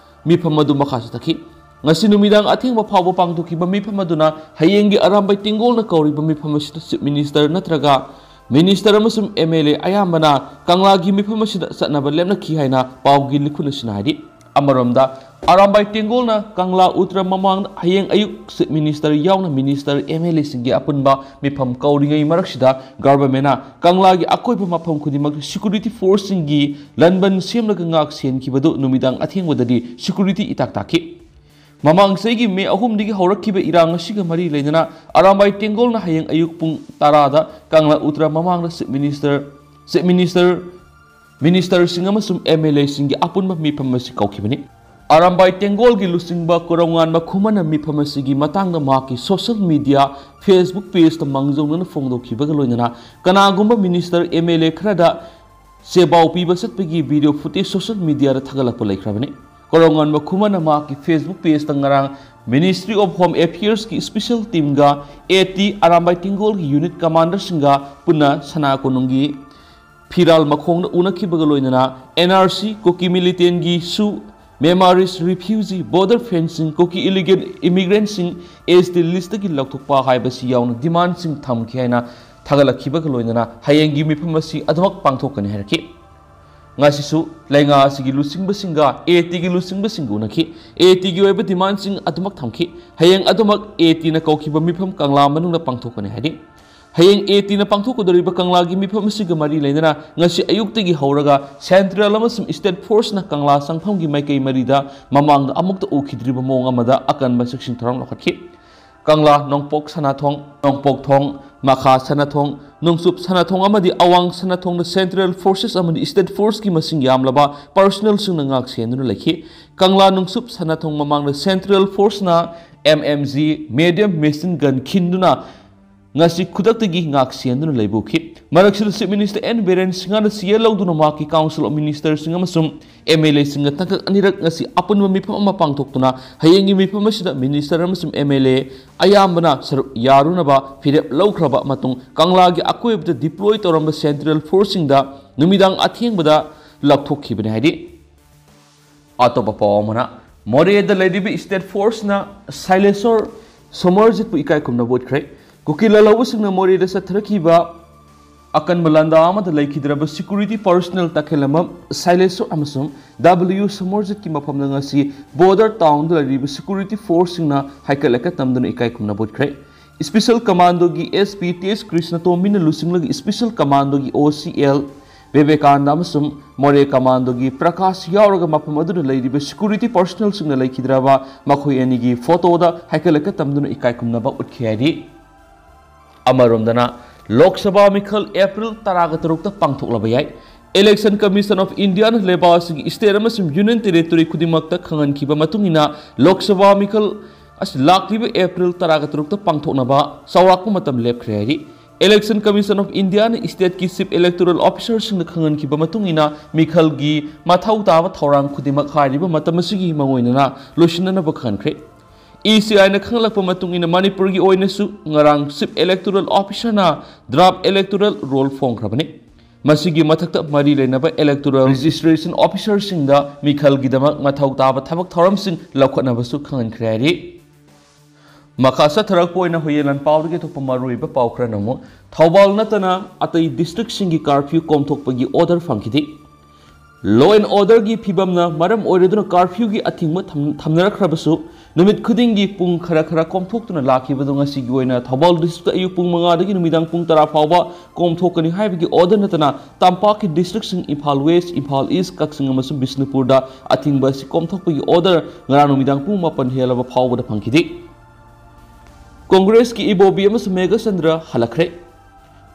ꯃꯤꯐꯝ ꯑꯗꯨ ꯃꯈꯥ ꯆꯠꯊꯈꯤ꯫ ꯉꯁꯤ ꯅꯨꯃꯤꯗꯥꯡ ꯑꯊꯦꯡꯕ ꯐꯥꯎꯕ ꯄꯥꯡꯊꯣꯛꯈꯤꯕ ꯃꯤꯐꯝ ꯑꯗꯨꯅ ꯍꯌꯦꯡꯒꯤ ꯑꯔꯥꯝꯕꯥꯏ ꯇꯦꯡꯒꯣꯜꯅ ꯀꯧꯔꯤꯕ ꯃꯤꯐꯝ ꯑꯁꯤꯗ ꯆꯤꯐ ꯃꯤꯅꯤꯁꯇꯔ ꯅꯠꯇ꯭ꯔꯒ ꯃꯤꯅꯤꯁꯇꯔ ꯑꯃꯁꯨꯡ ꯑꯦꯝ ꯑꯦꯜ ꯑꯦ ꯑꯌꯥꯝꯕꯅ ꯀꯪꯂꯥꯒꯤ ꯃꯤꯐꯝ ꯑꯁꯤꯗ ꯆꯠꯅꯕ ꯂꯦꯞꯅꯈꯤ ꯍꯥꯏꯅ ꯄꯥꯎꯒꯤ ꯂꯤꯈꯨꯟ ꯑꯁꯤꯅ ꯍꯥꯏꯔꯤ꯫ ꯑꯃꯔꯣꯝꯗ, ꯑꯔꯥꯝꯕꯥꯏ ꯇꯦꯡꯒꯣꯜꯅ ꯀꯪꯂꯥ ꯎꯠꯇ꯭ꯔ ꯃꯃꯥꯡꯗ ꯍꯌꯦꯡ ꯑꯌꯨꯛ ꯆꯤꯐ ꯃꯤꯅꯤꯁꯇꯔ ꯌꯥꯎꯅ ꯃꯤꯅꯤꯁꯇꯔ, ꯑꯦꯝ ꯑꯦꯜ ꯑꯦꯁꯤꯡꯒꯤ ꯑꯄꯨꯟꯕ ꯃꯤꯐꯝ ꯀꯧꯔꯤꯉꯩ ꯃꯔꯛꯁꯤꯗ ꯒꯚꯔꯟꯃꯦꯟꯠꯅ ꯀꯪꯂꯥꯒꯤ ꯑꯀꯣꯏꯕ ꯃꯐꯝ ꯈꯨꯗꯤꯡꯃꯛ ꯁꯦꯀ꯭ꯌꯨꯔꯤꯇꯤ ꯐꯣꯔꯁꯁꯤꯡꯒꯤ ꯂꯟꯕꯟ ꯁꯦꯝꯂꯒ ꯉꯥꯛ ꯁꯦꯟꯈꯤꯕꯗꯨ ꯅꯨꯃꯤꯗꯥꯡ ꯑꯊꯦꯡꯕꯗꯗꯤ ꯁꯦꯀ꯭ꯌꯨꯔꯤꯇꯤ ꯏꯇꯥꯛ ꯇꯥꯛꯈꯤ꯫ ꯃꯃꯥꯡ ꯆꯍꯤꯒꯤ ꯃꯦ ꯑꯍꯨꯝꯗꯒꯤ ꯍꯧꯔꯛꯈꯤꯕ ꯏꯔꯥꯡ ꯑꯁꯤꯒ ꯃꯔꯤ ꯂꯩꯅꯅ ꯑꯔꯥꯝꯕꯥꯏ ꯇꯦꯡꯒꯣꯜꯅ ꯍꯌꯦꯡ ꯑꯌꯨꯛ ꯄꯨꯡ ꯇꯔꯥꯗ ꯀꯪꯂꯥ ꯎꯠꯇ꯭ꯔ ꯃꯃꯥꯡꯗ ꯆꯤꯐ ꯃꯤꯅꯤꯁꯇꯔ, ꯆꯤꯐ ꯃꯤꯅꯤꯁꯇꯔ, ꯃꯤꯅꯤꯁꯇꯔꯁꯤꯡ ꯑꯃꯁꯨꯡ ꯑꯦꯝ ꯑꯦꯜ ꯑꯦꯁꯤꯡꯒꯤ ꯑꯄꯨꯟꯕ ꯃꯤꯐꯝ ꯑꯁꯤ ꯀꯧꯈꯤꯕꯅꯤ꯫ ꯑꯔꯥꯝꯕꯥꯏ ꯇꯦꯡꯒꯣꯜꯒꯤ ꯂꯨꯆꯤꯡꯕ ꯀꯣꯔꯧꯉꯥꯟꯕ ꯈꯨꯃꯟꯅ ꯃꯤꯐꯝ ꯑꯁꯤꯒꯤ ꯃꯇꯥꯡꯗ ꯃꯍꯥꯛꯀꯤ ꯁꯣꯁꯤꯌꯦꯜ ꯃꯤꯗꯤꯌꯥ, ꯐꯦꯁꯕꯨꯛ ꯄꯦꯖꯇ ꯃꯥꯡꯖꯧꯅꯅ ꯐꯣꯡꯗꯣꯛꯈꯤꯕꯒ ꯂꯣꯏꯅꯅ ꯀꯅꯥꯒꯨꯝꯕ ꯃꯤꯅꯤꯁꯇꯔ, ꯑꯦꯝ ꯑꯦꯜ ꯑꯦ ꯈꯔꯗ ꯆꯦꯕꯥꯎ ꯄꯤꯕ ꯆꯠꯄꯒꯤ ꯚꯤꯗꯤꯑꯣ ꯐꯨꯇꯦꯖ ꯁꯣꯁꯤꯌꯦꯜ ꯃꯤꯗꯤꯌꯥꯗ ꯊꯥꯒꯠꯂꯛꯄ ꯂꯩꯈ꯭ꯔꯕꯅꯤ꯫ ꯀꯣꯔꯧꯉꯥꯟꯕ ꯈꯨꯃꯟꯅ ꯃꯍꯥꯛꯀꯤ ꯐꯦꯁꯕꯨꯛ ꯄꯦꯖꯇ ꯉꯔꯥꯡ ꯃꯤꯅꯤꯁꯇ꯭ꯔꯤ ꯑꯣꯐ ꯍꯣꯝ ꯑꯦꯐꯤꯌꯔꯁꯀꯤ ꯏꯁꯄꯤꯁꯦꯜ ꯇꯤꯝꯒ ꯑꯦ ꯇꯤ ꯑꯔꯥꯝꯕꯥꯏ ꯇꯦꯡꯒꯣꯜꯒꯤ ꯌꯨꯅꯤꯠ ꯀꯃꯥꯟꯗꯔꯁꯤꯡꯒ ꯄꯨꯟꯅ ꯁꯅꯥ ꯀꯣꯅꯨꯡꯒꯤ ꯐꯤꯔꯥꯜ ꯃꯈꯣꯡꯗ ꯎꯅꯈꯤꯕꯒ ꯂꯣꯏꯅꯅ ꯑꯦꯟ ꯑꯥꯔ ꯁꯤ, ꯀꯨꯀꯤ ꯃꯤꯂꯤꯇꯦꯟꯒꯤ ꯁꯨ, ꯃꯦꯃꯥꯔꯤꯁ ꯔꯤꯐ꯭ꯌꯨꯖꯤ, ꯕꯣꯔꯗꯔ ꯐꯦꯟꯁꯤꯡ, ꯀꯨꯀꯤ ꯏꯂꯤꯒꯦꯜ ꯏꯃꯤꯒ꯭ꯔꯦꯟꯠꯁꯤꯡ ꯑꯦꯁ ꯇꯤ ꯂꯤꯁꯇꯒꯤ ꯂꯧꯊꯣꯛꯄ ꯍꯥꯏꯕꯁꯤ ꯌꯥꯎꯅ ꯗꯤꯃꯥꯟꯁꯤꯡ ꯊꯝꯈꯤ ꯍꯥꯏꯅ ꯊꯥꯒꯠꯂꯛꯈꯤꯕꯒ ꯂꯣꯏꯅꯅ ꯍꯌꯦꯡꯒꯤ ꯃꯤꯐꯝ ꯑꯁꯤ ꯑꯗꯨꯃꯛ ꯄꯥꯡꯊꯣꯛꯀꯅꯤ ꯍꯥꯏꯔꯛꯈꯤ꯫ ꯉꯁꯤꯁꯨ ꯂꯩꯉꯥꯛ ꯑꯁꯤꯒꯤ ꯂꯨꯆꯤꯡꯕꯁꯤꯡꯒ ꯑꯦ ꯇꯤꯒꯤ ꯂꯨꯆꯤꯡꯕꯁꯤꯡꯒ ꯎꯅꯈꯤ꯫ ꯑꯦ ꯇꯤꯒꯤ ꯑꯣꯏꯕ ꯗꯤꯃꯥꯟꯁꯤꯡ ꯑꯗꯨꯃꯛ ꯊꯝꯈꯤ꯫ ꯍꯌꯦꯡ ꯑꯗꯨꯃꯛ ꯑꯦ ꯇꯤꯅ ꯀꯧꯈꯤꯕ ꯃꯤꯐꯝ ꯀꯪꯂꯥ ꯃꯅꯨꯡꯗ ꯄꯥꯡꯊꯣꯛꯀꯅꯤ ꯍꯥꯏꯔꯤ꯫ ꯍꯌꯦꯡ ꯑꯦ ꯇꯤꯅ ꯄꯥꯡꯊꯣꯛꯀꯗꯧꯔꯤꯕ ꯀꯪꯂꯥꯒꯤ ꯃꯤꯐꯝ ꯑꯁꯤꯒ ꯃꯔꯤ ꯂꯩꯅꯅ ꯉꯁꯤ ꯑꯌꯨꯛꯇꯒꯤ ꯍꯧꯔꯒ ꯁꯦꯟꯇ꯭ꯔꯦꯜ ꯑꯃꯁꯨꯡ ꯁ꯭ꯇꯦꯠ ꯐꯣꯔꯁꯅ ꯀꯪꯂꯥ ꯆꯪꯐꯝꯒꯤ ꯃꯥꯏꯀꯩ ꯃꯔꯤꯗ ꯃꯃꯥꯡꯗ ꯑꯃꯨꯛꯇ ꯎꯈꯤꯗ꯭ꯔꯤꯕ ꯃꯑꯣꯡ ꯑꯃꯗ ꯑꯀꯟꯕ ꯆꯦꯛꯁꯤꯟ ꯊꯧꯔꯥꯡ ꯂꯧꯈꯠꯈꯤ꯫ ꯀꯪꯂꯥ, ꯅꯣꯡꯄꯣꯛ ꯁꯅꯥꯊꯣꯡ, ꯅꯣꯡꯄꯣꯛꯊꯣꯡ, ꯃꯈꯥ ꯁꯅꯥꯊꯣꯡ, ꯅꯣꯡꯆꯨꯞ ꯁꯅꯥꯊꯣꯡ ꯑꯃꯗꯤ ꯑꯋꯥꯡ ꯁꯅꯥꯊꯣꯡꯗ Central Forces ꯑꯃꯗꯤ State Forceꯀꯤ ꯃꯁꯤꯡ ꯌꯥꯝꯂꯕ personnelꯁꯤꯡꯅ ꯉꯥꯛ ꯁꯦꯟꯗꯨꯅ ꯂꯩꯈꯤ꯫ ꯀꯪꯂꯥ ꯅꯣꯡꯆꯨꯞ ꯁꯅꯥꯊꯣꯡ ꯃꯃꯥꯡꯗ Central Forceꯅ M M G medium machine gun ꯈꯤꯟꯗꯨꯅ ꯉꯁꯤ ꯈꯨꯗꯛꯇꯒꯤ ꯉꯥꯛ ꯁꯦꯟꯗꯨꯅ ꯂꯩꯕ ꯎꯈꯤ꯫ ꯃꯔꯛꯁꯤꯗ Chief Minister N ꯕꯤꯔꯦꯟ ꯁꯤꯡꯍꯅ ꯁꯤꯌꯦ ꯂꯧꯗꯨꯅ ꯃꯍꯥꯛꯀꯤ Council of Ministerꯁꯤꯡ ꯑꯃꯁꯨꯡ M L Aꯁꯤꯡꯒ ꯇꯥꯡꯀꯛ ꯑꯅꯤꯔꯛ ꯉꯁꯤ ꯑꯄꯨꯟꯕ ꯃꯤꯐꯝ ꯑꯃ ꯄꯥꯡꯊꯣꯛꯇꯨꯅ ꯍꯌꯦꯡꯒꯤ ꯃꯤꯐꯝ ꯑꯁꯤꯗ Minister ꯑꯃꯁꯨꯡ M L A ꯑꯌꯥꯝꯕꯅ ꯁꯔꯨꯛ ꯌꯥꯔꯨꯅꯕ ꯐꯤꯔꯦꯞ ꯂꯧꯈ꯭ꯔꯕ ꯃꯇꯨꯡ ꯀꯪꯂꯥꯒꯤ ꯑꯀꯣꯏꯕꯗ deploy ꯇꯧꯔꯝꯕ Central Forceꯁꯤꯡꯗ ꯅꯨꯃꯤꯗꯥꯡ ꯑꯊꯦꯡꯕꯗ ꯂꯧꯊꯣꯛꯈꯤꯕꯅꯤ ꯍꯥꯏꯔꯤ꯫ ꯑꯇꯣꯞꯄ ꯄꯥꯎ ꯑꯃꯅ, ꯃꯣꯔꯦꯗ ꯂꯩꯔꯤꯕ State Forceꯅ ꯁꯥꯏꯂꯦꯁꯣꯔ ꯁꯣꯃꯔꯖꯤꯠꯄꯨ ꯏꯀꯥꯏ ꯈꯨꯝꯅꯕ ꯎꯠꯈ꯭ꯔꯦ꯫ ꯀꯨꯀꯤ ꯂꯥꯜꯍꯧꯕꯁꯤꯡꯅ ꯃꯣꯔꯦꯗ ꯆꯠꯊꯔꯛꯈꯤꯕ ꯑꯀꯟꯕ ꯂꯥꯟꯗꯥ ꯑꯃꯗ ꯂꯩꯈꯤꯗ꯭ꯔꯕ security personnel ꯇꯈꯦꯂꯝꯕꯝ ꯁꯥꯏꯂꯦꯁꯣꯔ ꯑꯃꯁꯨꯡ W ꯁꯣꯃꯔꯖꯤꯠꯀꯤ ꯃꯐꯝꯗ ꯉꯁꯤ border townꯗ ꯂꯩꯔꯤꯕ security forceꯁꯤꯡꯅ ꯍꯩꯀꯠ ꯂꯩꯀꯠ ꯇꯝꯗꯨꯅ ꯏꯀꯥꯏ ꯈꯨꯝꯅꯕ ꯎꯠꯈ꯭ꯔꯦ꯫ Special Commandoꯒꯤ S P ꯇꯦꯖ ꯀ꯭ꯔꯤꯁꯅꯇꯣꯝꯕꯤꯅ ꯂꯨꯆꯤꯡꯂꯒ Special Commandoꯒꯤ O C L Vivekananda ꯑꯃꯁꯨꯡ ꯃꯣꯔꯦ Commandoꯒꯤ ꯄ꯭ꯔꯀꯥꯁ ꯌꯥꯎꯔꯒ ꯃꯐꯝ ꯑꯗꯨꯗ ꯂꯩꯔꯤꯕ security personnelꯁꯤꯡꯅ ꯂꯩꯈꯤꯗ꯭ꯔꯕ ꯃꯈꯣꯏ ꯑꯅꯤꯒꯤ photoꯗ ꯍꯩꯀꯠ ꯂꯩꯀꯠ ꯇꯝꯗꯨꯅ ꯏꯀꯥꯏ ꯈꯨꯝꯅꯕ ꯎꯠꯈꯤ ꯍꯥꯏꯔꯤ꯫ ꯑꯃꯔꯣꯝꯗꯅ, ꯂꯣꯛ ꯁꯚꯥ ꯃꯤꯈꯜ April ꯇꯔꯥꯒ ꯇꯔꯨꯛꯇ ꯄꯥꯡꯊꯣꯛꯂꯕ ꯌꯥꯏ꯫ Election Commission of Indiaꯅ ꯂꯩꯕꯥꯛ ꯑꯁꯤꯒꯤ state ꯑꯃꯁꯨꯡ union territory ꯈꯨꯗꯤꯡꯃꯛꯇ ꯈꯪꯍꯟꯈꯤꯕ ꯃꯇꯨꯡ ꯏꯟꯅ, ꯂꯣꯛ ꯁꯚꯥ ꯃꯤꯈꯜ ꯑꯁꯤ ꯂꯥꯛꯂꯤꯕ April ꯇꯔꯥꯒ ꯇꯔꯨꯛꯇ ꯄꯥꯡꯊꯣꯛꯅꯕ ꯆꯥꯎꯔꯥꯛꯄ ꯃꯇꯝ ꯂꯦꯞꯈ꯭ꯔꯦ ꯍꯥꯏꯔꯤ꯫ Election Commission of Indiaꯅ stateꯀꯤ Chief Electoral Officerꯁꯤꯡꯅ ꯈꯪꯍꯟꯈꯤꯕ ꯃꯇꯨꯡ ꯏꯟꯅ, ꯃꯤꯈꯜꯒꯤ ꯃꯊꯧ ꯇꯥꯕ ꯊꯧꯔꯥꯡ ꯈꯨꯗꯤꯡꯃꯛ ꯍꯥꯏꯔꯤꯕ ꯃꯇꯝ ꯑꯁꯤꯒꯤ ꯃꯑꯣꯡ ꯏꯟꯅ ꯂꯣꯏꯁꯤꯟꯅꯅꯕ ꯈꯪꯍꯟꯈ꯭ꯔꯦ꯫ ECIꯅ ꯈꯪꯂꯛꯄ ꯃꯇꯨꯡ ꯏꯟꯅ, ꯃꯅꯤꯄꯨꯔꯒꯤ ꯑꯣꯏꯅꯁꯨ ꯉꯔꯥꯡ Chief Electoral Officerꯅ draft electoral roll ꯐꯣꯡꯈ꯭ꯔꯕꯅꯤ꯫ ꯃꯁꯤꯒꯤ ꯃꯊꯛꯇ, ꯃꯔꯤ ꯂꯩꯅꯕ electoral registration officerꯁꯤꯡꯗ ꯃꯤꯈꯜꯒꯤꯗꯃꯛ ꯃꯊꯧ ꯇꯥꯕ ꯊꯕꯛ ꯊꯧꯔꯝꯁꯤꯡ ꯂꯧꯈꯠꯅꯕꯁꯨ ꯈꯪꯍꯟꯈ꯭ꯔꯦ ꯍꯥꯏꯔꯤ꯫ ꯃꯈꯥ ꯆꯠꯊꯔꯛꯄ ꯑꯣꯏꯅ ꯍꯨꯏꯌꯦꯟ ꯂꯥꯟꯄꯥꯎꯗꯒꯤ ꯑꯊꯣꯛꯄ ꯃꯔꯨꯑꯣꯏꯕ ꯄꯥꯎ ꯈꯔꯅ ꯑꯃꯨꯛ, ꯊꯧꯕꯥꯜ ꯅꯠꯇꯅ ꯑꯇꯩ districtꯁꯤꯡꯒꯤ curfew ꯀꯣꯝꯊꯣꯛꯄꯒꯤ order ꯐꯪꯈꯤꯗꯦ꯫ Law and orderꯒꯤ ꯐꯤꯕꯝꯅ ꯃꯔꯝ ꯑꯣꯏꯔꯗꯨꯅ curfewꯒꯤ ꯑꯊꯤꯡꯕ ꯊꯝ-, ꯊꯝꯅꯔꯛꯈ꯭ꯔꯕꯁꯨ, ꯅꯨꯃꯤꯠ ꯈꯨꯗꯤꯡꯒꯤ ꯄꯨꯡ ꯈꯔ ꯈꯔ ꯀꯣꯝꯊꯣꯛꯇꯨꯅ ꯂꯥꯛꯈꯤꯕꯗꯨ ꯉꯁꯤꯒꯤ ꯑꯣꯏꯅ ꯊꯧꯕꯥꯜ districtꯇ ꯑꯌꯨꯛ ꯄꯨꯡ ꯃꯉꯥꯗꯒꯤ ꯅꯨꯃꯤꯗꯥꯡ ꯄꯨꯡ ꯇꯔꯥ ꯐꯥꯎꯕ ꯀꯣꯝꯊꯣꯛꯀꯅꯤ ꯍꯥꯏꯕꯒꯤ order ꯅꯠꯇꯅ, ꯇꯝꯄꯥꯛꯀꯤ districtꯁꯤꯡ ꯏꯝꯐꯥꯜ West, ꯏꯝꯐꯥꯜ East, ꯀꯛꯆꯤꯡ ꯑꯃꯁꯨꯡ ꯕꯤꯁꯅꯨꯄꯨꯔꯗ ꯑꯊꯤꯡꯕ ꯑꯁꯤ ꯀꯣꯝꯊꯣꯛꯄꯒꯤ order ꯉꯔꯥꯡ ꯅꯨꯃꯤꯗꯥꯡ ꯄꯨꯡ ꯃꯥꯄꯟ ꯍꯦꯜꯂꯕ ꯐꯥꯎꯕꯗ ꯐꯪꯈꯤꯗꯦ꯫ ꯀꯣꯡꯒ꯭ꯔꯦꯁꯀꯤ ꯏꯕꯣꯕꯤ ꯑꯃꯁꯨꯡ ꯃꯦꯘꯆꯟꯗ꯭ꯔ ꯍꯜꯂꯛꯈ꯭ꯔꯦ꯫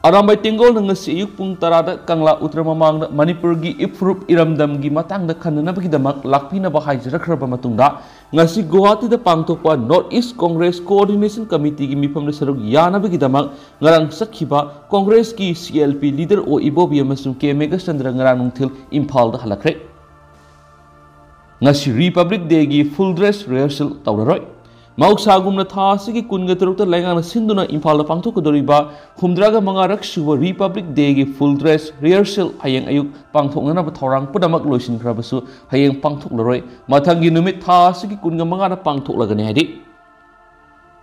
ꯑꯔꯥꯝꯕꯥꯏ ꯇꯦꯡꯒꯣꯜꯅ ꯉꯁꯤ ꯑꯌꯨꯛ ꯄꯨꯡ ꯇꯔꯥꯗ ꯀꯪꯂꯥ ꯎꯇ꯭ꯔ ꯃꯃꯥꯡꯗ ꯃꯅꯤꯄꯨꯔꯒꯤ ꯏꯐꯨꯔꯨꯞ ꯏꯔꯝꯗꯝꯒꯤ ꯃꯇꯥꯡꯗ ꯈꯟꯅꯅꯕꯒꯤꯗꯃꯛ ꯂꯥꯛꯄꯤꯅꯕ ꯍꯥꯏꯖꯔꯛꯈ꯭ꯔꯕ ꯃꯇꯨꯡꯗ, ꯉꯁꯤ ꯒꯨꯋꯥꯍꯥꯇꯤꯗ ꯄꯥꯡꯊꯣꯛꯄ North East Congress Coordination Committeeꯒꯤ ꯃꯤꯐꯝꯗ ꯁꯔꯨꯛ ꯌꯥꯅꯕꯒꯤꯗꯃꯛ ꯉꯔꯥꯡ ꯆꯠꯈꯤꯕ ꯀꯣꯡꯒ꯭ꯔꯦꯁꯀꯤ C L P leader ꯑꯣ ꯏꯕꯣꯕꯤ ꯑꯃꯁꯨꯡ ꯀꯦ ꯃꯦꯘꯆꯟꯗ꯭ꯔ ꯉꯔꯥꯡ ꯅꯨꯡꯊꯤꯜ ꯏꯝꯐꯥꯜꯗ ꯍꯜꯂꯛꯈ꯭ꯔꯦ꯫ ꯉꯁꯤ Republic Dayꯒꯤ full dress rehearsal ꯇꯧꯔꯔꯣꯏ꯫ ꯃꯍꯧꯁꯥꯒꯨꯝꯅ ꯊꯥ ꯑꯁꯤꯒꯤ ꯀꯨꯟꯒ ꯇꯔꯨꯛꯇ ꯂꯩꯉꯥꯛꯅ ꯁꯤꯟꯗꯨꯅ ꯏꯝꯐꯥꯜꯗ ꯄꯥꯡꯊꯣꯛꯀꯗꯧꯔꯤꯕ ꯍꯨꯝꯗ꯭ꯔꯥꯒ ꯃꯉꯥꯔꯛ ꯁꯨꯕ Republic Dayꯒꯤ full dress rehearsal ꯍꯌꯦꯡ ꯑꯌꯨꯛ ꯄꯥꯡꯊꯣꯛꯅꯅꯕ ꯊꯧꯔꯥꯡ ꯄꯨꯝꯅꯃꯛ ꯂꯣꯏꯁꯤꯟꯈ꯭ꯔꯕꯁꯨ, ꯍꯌꯦꯡ ꯄꯥꯡꯊꯣꯛꯂꯔꯣꯏ꯫ ꯃꯊꯪꯒꯤ ꯅꯨꯃꯤꯠ ꯊꯥ ꯑꯁꯤꯒꯤ ꯀꯨꯟꯒ ꯃꯉꯥꯗ ꯄꯥꯡꯊꯣꯛꯂꯒꯅꯤ ꯍꯥꯏꯔꯤ꯫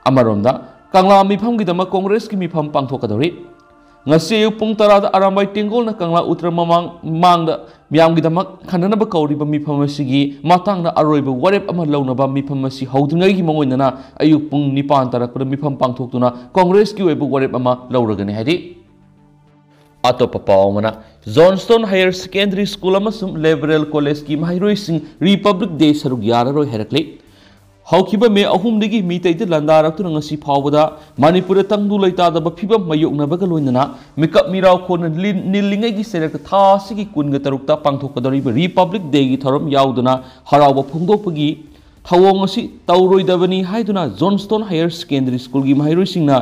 ꯑꯃꯔꯣꯝꯗ, ꯀꯪꯂꯥ ꯃꯤꯐꯝꯒꯤꯗꯃꯛ ꯀꯣꯡꯒ꯭ꯔꯦꯁꯀꯤ ꯃꯤꯐꯝ ꯄꯥꯡꯊꯣꯛꯀꯗꯧꯔꯤ꯫ ꯉꯁꯤ ꯑꯌꯨꯛ ꯄꯨꯡ ꯇꯔꯥꯗ ꯑꯔꯥꯝꯕꯥꯏ ꯇꯦꯡꯒꯣꯜꯅ ꯀꯪꯂꯥ ꯎꯇ꯭ꯔ ꯃꯃꯥꯡ, ꯃꯥꯡꯗ ꯃꯤꯌꯥꯝꯒꯤꯗꯃꯛ ꯈꯟꯅꯅꯕ ꯀꯧꯔꯤꯕ ꯃꯤꯐꯝ ꯑꯁꯤꯒꯤ ꯃꯇꯥꯡꯗ ꯑꯔꯣꯏꯕ ꯋꯥꯔꯦꯞ ꯑꯃ ꯂꯧꯅꯕ ꯃꯤꯐꯝ ꯑꯁꯤ ꯍꯧꯗ꯭ꯔꯤꯉꯩꯒꯤ ꯃꯉꯣꯟꯗꯅ ꯑꯌꯨꯛ ꯄꯨꯡ ꯅꯤꯄꯥꯟ ꯇꯥꯔꯛꯄꯗ ꯃꯤꯐꯝ ꯄꯥꯡꯊꯣꯛꯇꯨꯅ ꯀꯣꯡꯒ꯭ꯔꯦꯁꯀꯤ ꯑꯣꯏꯕ ꯋꯥꯔꯦꯞ ꯑꯃ ꯂꯧꯔꯒꯅꯤ ꯍꯥꯏꯔꯤ꯫ ꯑꯇꯣꯞꯄ ꯄꯥꯎ ꯑꯃꯅ, Johnstone Higher Secondary School ꯑꯃꯁꯨꯡ Liberal Collegeꯀꯤ ꯃꯍꯩꯔꯣꯏꯁꯤꯡ Republic Day ꯁꯔꯨꯛ ꯌꯥꯔꯔꯣꯏ ꯍꯥꯏꯔꯛꯂꯤ꯫ ꯍꯧꯈꯤꯕ ꯃꯦ ꯑꯍꯨꯝꯗꯒꯤ ꯃꯤꯇꯩꯗ ꯂꯥꯟꯗꯥꯔꯛꯇꯨꯅ ꯉꯁꯤ ꯐꯥꯎꯕꯗ ꯃꯅꯤꯄꯨꯔꯗ ꯇꯪꯗꯨ ꯂꯩꯇꯥꯗꯕ ꯐꯤꯕꯝ ꯃꯥꯌꯣꯛꯅꯕꯒ ꯂꯣꯏꯅꯅ ꯃꯤꯀꯞ ꯃꯤꯔꯥꯎ ꯈꯣꯟꯅ ꯂꯤ-, ꯅꯤꯜꯂꯤꯉꯩꯒꯤ ꯆꯩꯔꯛꯇ ꯊꯥ ꯑꯁꯤꯒꯤ ꯀꯨꯟꯒ ꯇꯔꯨꯛꯇ ꯄꯥꯡꯊꯣꯛꯀꯗꯧꯔꯤꯕ Republic Dayꯒꯤ ꯊꯧꯔꯝ ꯌꯥꯎꯗꯨꯅ ꯍꯔꯥꯎꯕ ꯐꯣꯡꯗꯣꯛꯄꯒꯤ ꯊꯧꯑꯣꯡ ꯑꯁꯤ ꯇꯧꯔꯣꯏꯗꯕꯅꯤ ꯍꯥꯏꯗꯨꯅ Johnstone Higher Secondary Schoolꯒꯤ ꯃꯍꯩꯔꯣꯏꯁꯤꯡꯅ